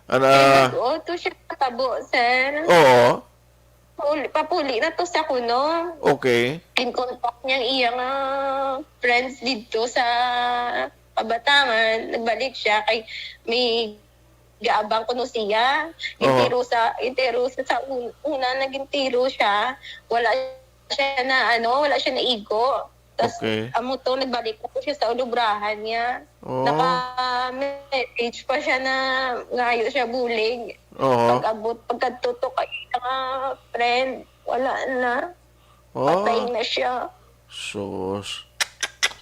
ana, Kay nag-, oo, to siya natabo, sir. Oo. Puli, papuli na to sa kuno. Okay. In contact niya ang iyang, ah, friends didto sa Kabatangan, nagbalik siya kay may gaabang kuno siya. Oo. Gintiro sa, gintiro sa, sa un-, una na gintiro siya, wala siya na, ano, wala siya naigo. Tas, Okay. amo to, nagbalik na to siya sa ulubrahan niya. Oh. Naka-message pa siya na ngayo siya bulig. Oo. Pag-abot, pagkadto to kay mga friend, Wala na. Oh. Patay na siya. Sus.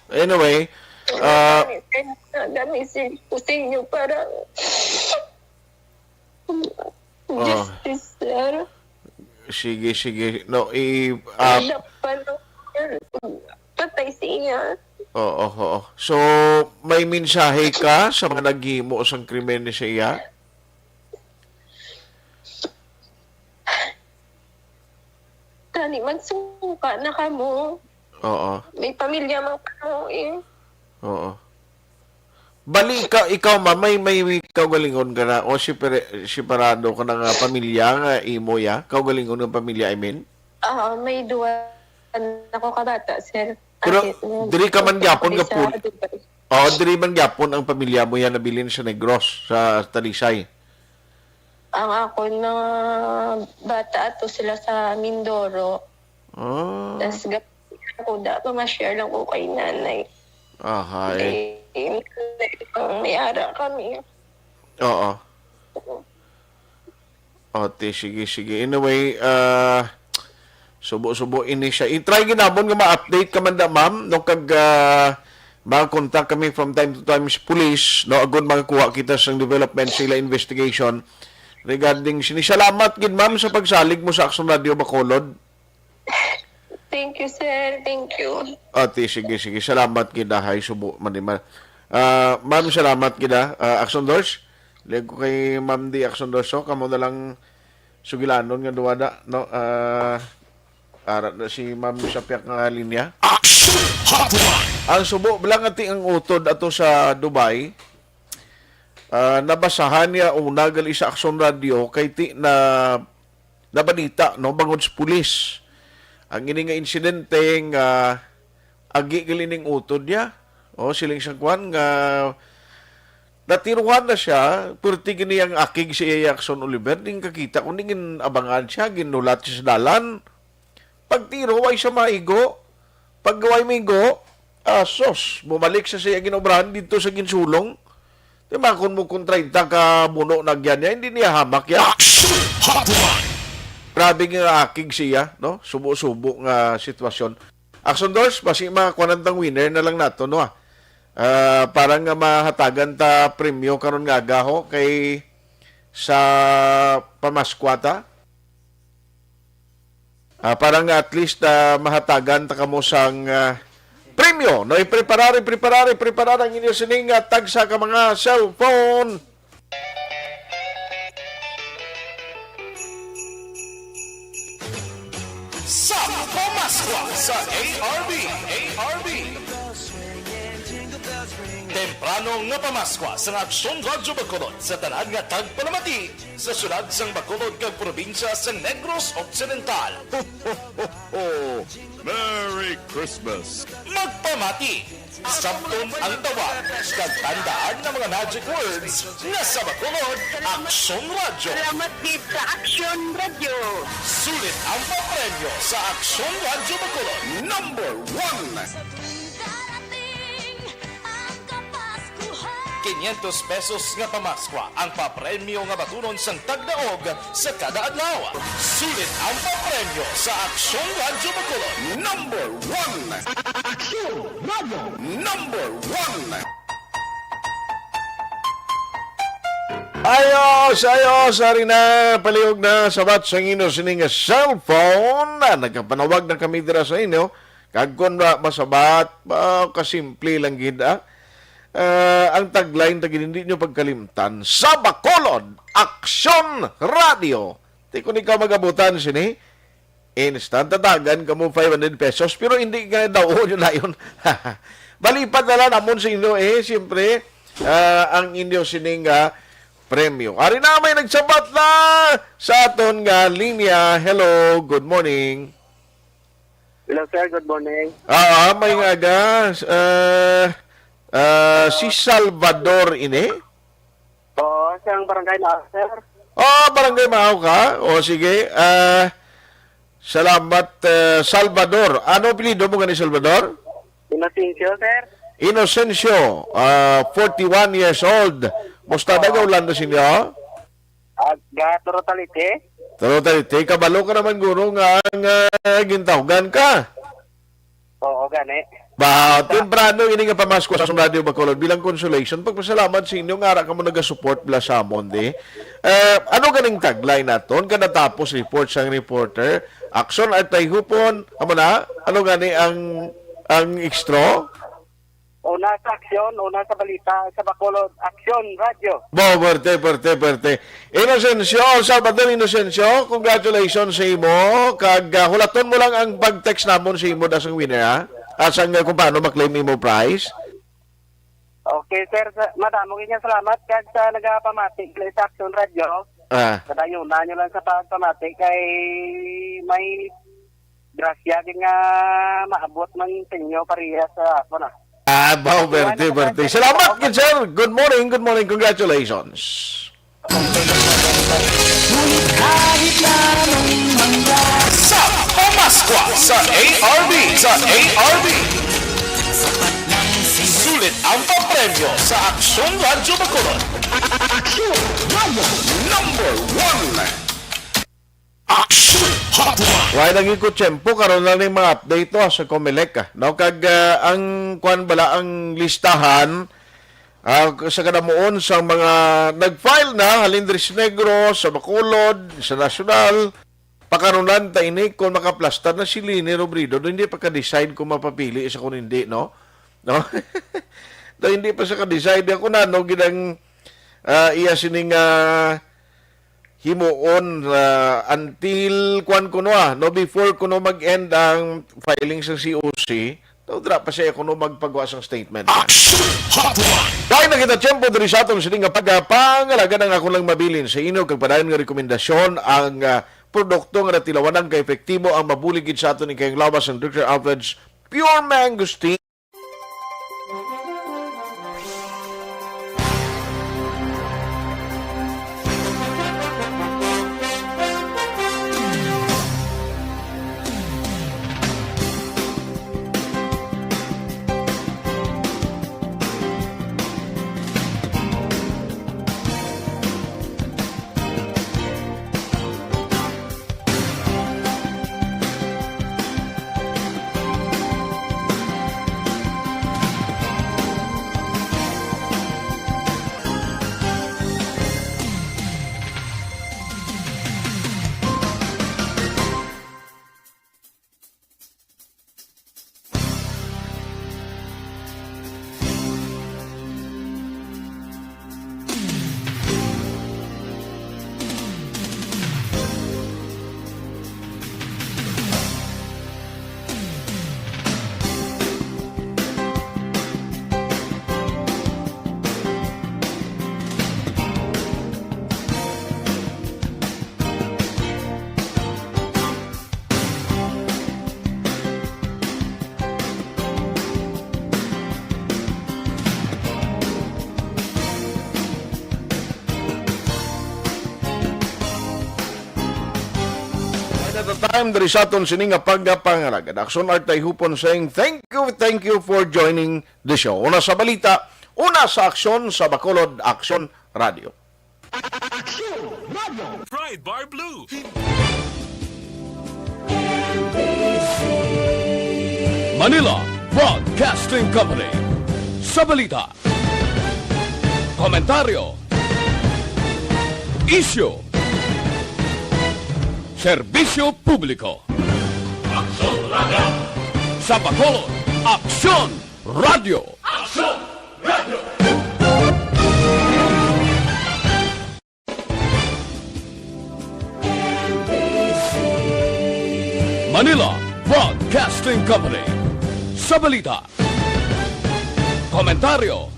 Anyway, ah, Gani, gani, gani, si Kusinyo para Oh. Justice, sir. Sige, sige. No, i-, ah, Wala pa, no, sir. Patay siya. Oo, oo. So, may mensahe ka sa mga naghimo sang krimen ni siya? Gani, magsuka na kamo. Oo. May pamilya man kamo, eh. Oo. Bali ka, ikaw, ma, may, may kaugalingon ka na, o sipere-, separado ka na nga pamilya nga imo, ya? Kaugalingon nga pamilya, I mean? Ah, may duwa na ko ka bata, sir. Pero Ate, mm, diri ka man gyapon diri ka sa pul-, Dubai. Oh, diri man gyapon ang pamilya mo yan nabilin sa Negros, sa Talisay? Ang akon mga bata ato sila sa Mindoro. Ah. Tas gap-, ako da, ma-share lang ko kay nanay. Aha, eh. Eh, may ara kami. Oo. Ate, sige, sige. Anyway, ah, subo-subo ini siya. I-try ginamon nga ma-update ka man da, ma'am, no, kag, ah, ma-contact kami from time to time sa police, no, agud makakuha kita sang development sa ila investigation regarding sini. Salamat gid, ma'am, sa pagsalig mo sa Aksyon Radio Bacolod. Thank you, sir. Thank you. Ate, sige, sige. Salamat gid, ah, hay subo man ni ma-, ah, ma'am, salamat gid, ah, ah, Aksyon Dors. Liag ko kay Ma'am Di Aksyon Dors, oh. Kamo na lang sugilanon nga duwa da, no? Ah, ara na si Ma'am sa piyak nga linya. Action Hotline! Ang subo lang ati ang utod ato sa Dubai. Ah, nabasahan niya una gali sa Aksyon Radio kay ti na nabalita, no, bangod sa pulis. Ang ini nga insidente nga agi gali ning utod niya. O, siling sang kwan nga natiruhan na siya, perti gani ang akig si Action Oliver, ning kakita ko, ning gin-abangan siya, ginulat siya sa dalan. Pagtiro, way siya maigo. Pag way maigo, asos, bumalik sa siya ginobrahan dito sa ginsulong. Di ba, kung mo kung treinta ka buno na gyan niya, hindi niya hamak yan. Action Hotline! Grabe nga akig siya, no? Subo-subo nga sitwasyon. Action Doors, basi makakuanan tang winner na lang nato, no, ah? Ah, para nga mahatagan ta premyo karon nga aga, ho, kay sa pamaskwa ta. Ah, para nga at least, ah, mahatagan ta kamo sang, ah, premyo, no? Ipreparar, ipreparar, ipreparar ang inyo sining, ah, tagsa ka mga cellphone. Sa Pamaskwa sa A R B, A R B. Temprano nga Pamaskwa sa Aksyon Radyo Bacolod sa tanan nga tagpalamati sa siyudad sang Bacolod kag probinsya sa Negros Occidental. Ho, ho, ho, ho. Merry Christmas! Magpamati, sabton ang tawag, kag tandaan nga mga magic words nga sa Bacolod, Aksyon Radyo. Salamat gid sa Aksyon Radyo. Sulit ang papremyo sa Aksyon Radyo Bacolod. Number one. Sa tuwing darating ang Kapaskuhan. Quinientos pesos nga pamaskwa ang papremyo nga batunon sang tagdaog sa kada adlaw. Sulit ang papremyo sa Aksyon Radyo Bacolod. Number one. Aksyon Radyo. Number one. Ayos, ayos, ari na, palihog na, sabat sa inyo sining cellphone. Ah, nagkapanawag na kami dira sa inyo. Kag kon wa masabat, ah, kasimple lang gid, ah. Ah, ang tagline ta gid, hindi nyo pagkalimtan. Sa Bacolod, Aksyon Radio. Ti kun ikaw magabutan sini, instant tatagan kamo five hundred pesos, pero hindi ka daw yun na yun. Malipad na lang namon sa inyo, eh, siyempre, ah, ang inyo sining, ah, premyo. Ari na, may nagsabat na sa aton nga linya. Hello, good morning. Hello, sir. Good morning. Ah, may nga aga. Ah, ah, si Salvador ini? Oo, sa barangay na, sir. Ah, barangay Maaw ka? O, sige. Ah, salamat, ah, Salvador. Ano apelyido mo gani, Salvador? Inocencio, sir. Inocencio, ah, forty-one years old. Musta na Oo. Gaulan na sinyo? Ah, ga Toro Talite. Pero tayo, te, kabalo ka naman, guro, nga ang, ah, gintawgan ka. Oo, gani. Ba, temprano ini nga pamasko sa Radyo Bacolod bilang consolation. Pagpasalamat sa inyo nga ara kamo nagasupport bala sa amon, di. Eh, ano ganing tagline naton? Kada tapos report sang reporter, aksyon at tayhupon. Amo na? Ano gani ang, ang extra? Una sa aksyon, una sa balita, sa Bacolod Aksyon Radyo. Bo, perte, perte, perte. Inocencio, Salvador Inocencio, congratulations sa imo. Kag, ah, hulaton mo lang ang pag-text namon sa imo dasang winner, ha? At sang, ah, kung paano maklaim imo prize. Okay, sir. Sa, madamo gid nga salamat kag sa nagapamati sa Aksyon Radyo. Ah. Kadayunan nyo lang sa pagpamati kay may grasya gid nga maabot man sa inyo pareha sa ako na. Ah, baw, Iwan berte, na berte. Salamat, good sir. Good morning, good morning. Congratulations. Ngunit kahit na anong mangyari, sa Pamaskwa sa A R B, sa A R B. Sulit ang papremyo sa Aksyon Radyo Bacolod. Aksyon Radyo. Number one. Aksyon Hotline. Wala na gyud ko tiyempo, karon na ni mga update to sa Comelec, ah. No, kag, ah, ang kwan bala, ang listahan, ah, sa kadamuon sa mga nag-file na, halin diri sa Negros, sa Bacolod, sa Nasyonal, pakarunan ta ini kung makaplastar na si Leni Robredo, do hindi pa ka-decide kung mapapili sa kung hindi, no? No? Do hindi pa sa ka-decide. Ako na, no, gid ang, ah, iya sining, ah, himuon, ah, until, kwan kuno, ah, no, before kuno mag-end ang filing sa C O C, daw dira pa siya kuno magpagawa sang statement. Action Hotline. Dahil na kita tiyempo diri sa aton sini nga pagpangalagan, ang ako lang mabilin sa inyo kag padayon nga rekomendasyon ang, ah, produkto nga natilawanan ka epektibo ang mabulig gid sa aton ikayong lawas, ang Doctor Alfred's Pure Mangosteen. One at a time, diri sa aton sini nga pagpangalagan. Aksyon Art Tayhupon saying, "Thank you, thank you for joining the show." Una sa balita, una sa aksyon sa Bacolod, Aksyon Radio. Aksyon Radio. Pride Bar Blue. Manila Broadcasting Company. Sa balita, komentaryo, isyu, serbisyo publiko. Aksyon Radio. Sa Bacolod, Aksyon Radio. Aksyon Radio. Manila Broadcasting Company. Sa balita, komentaryo,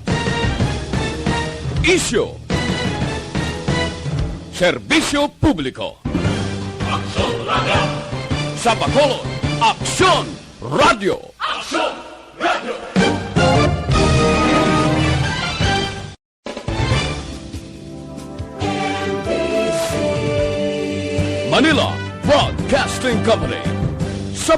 isyu, serbisyo publiko. Aksyon Radio. Sa Bacolod, Aksyon Radio. Aksyon Radio. Manila Broadcasting Company.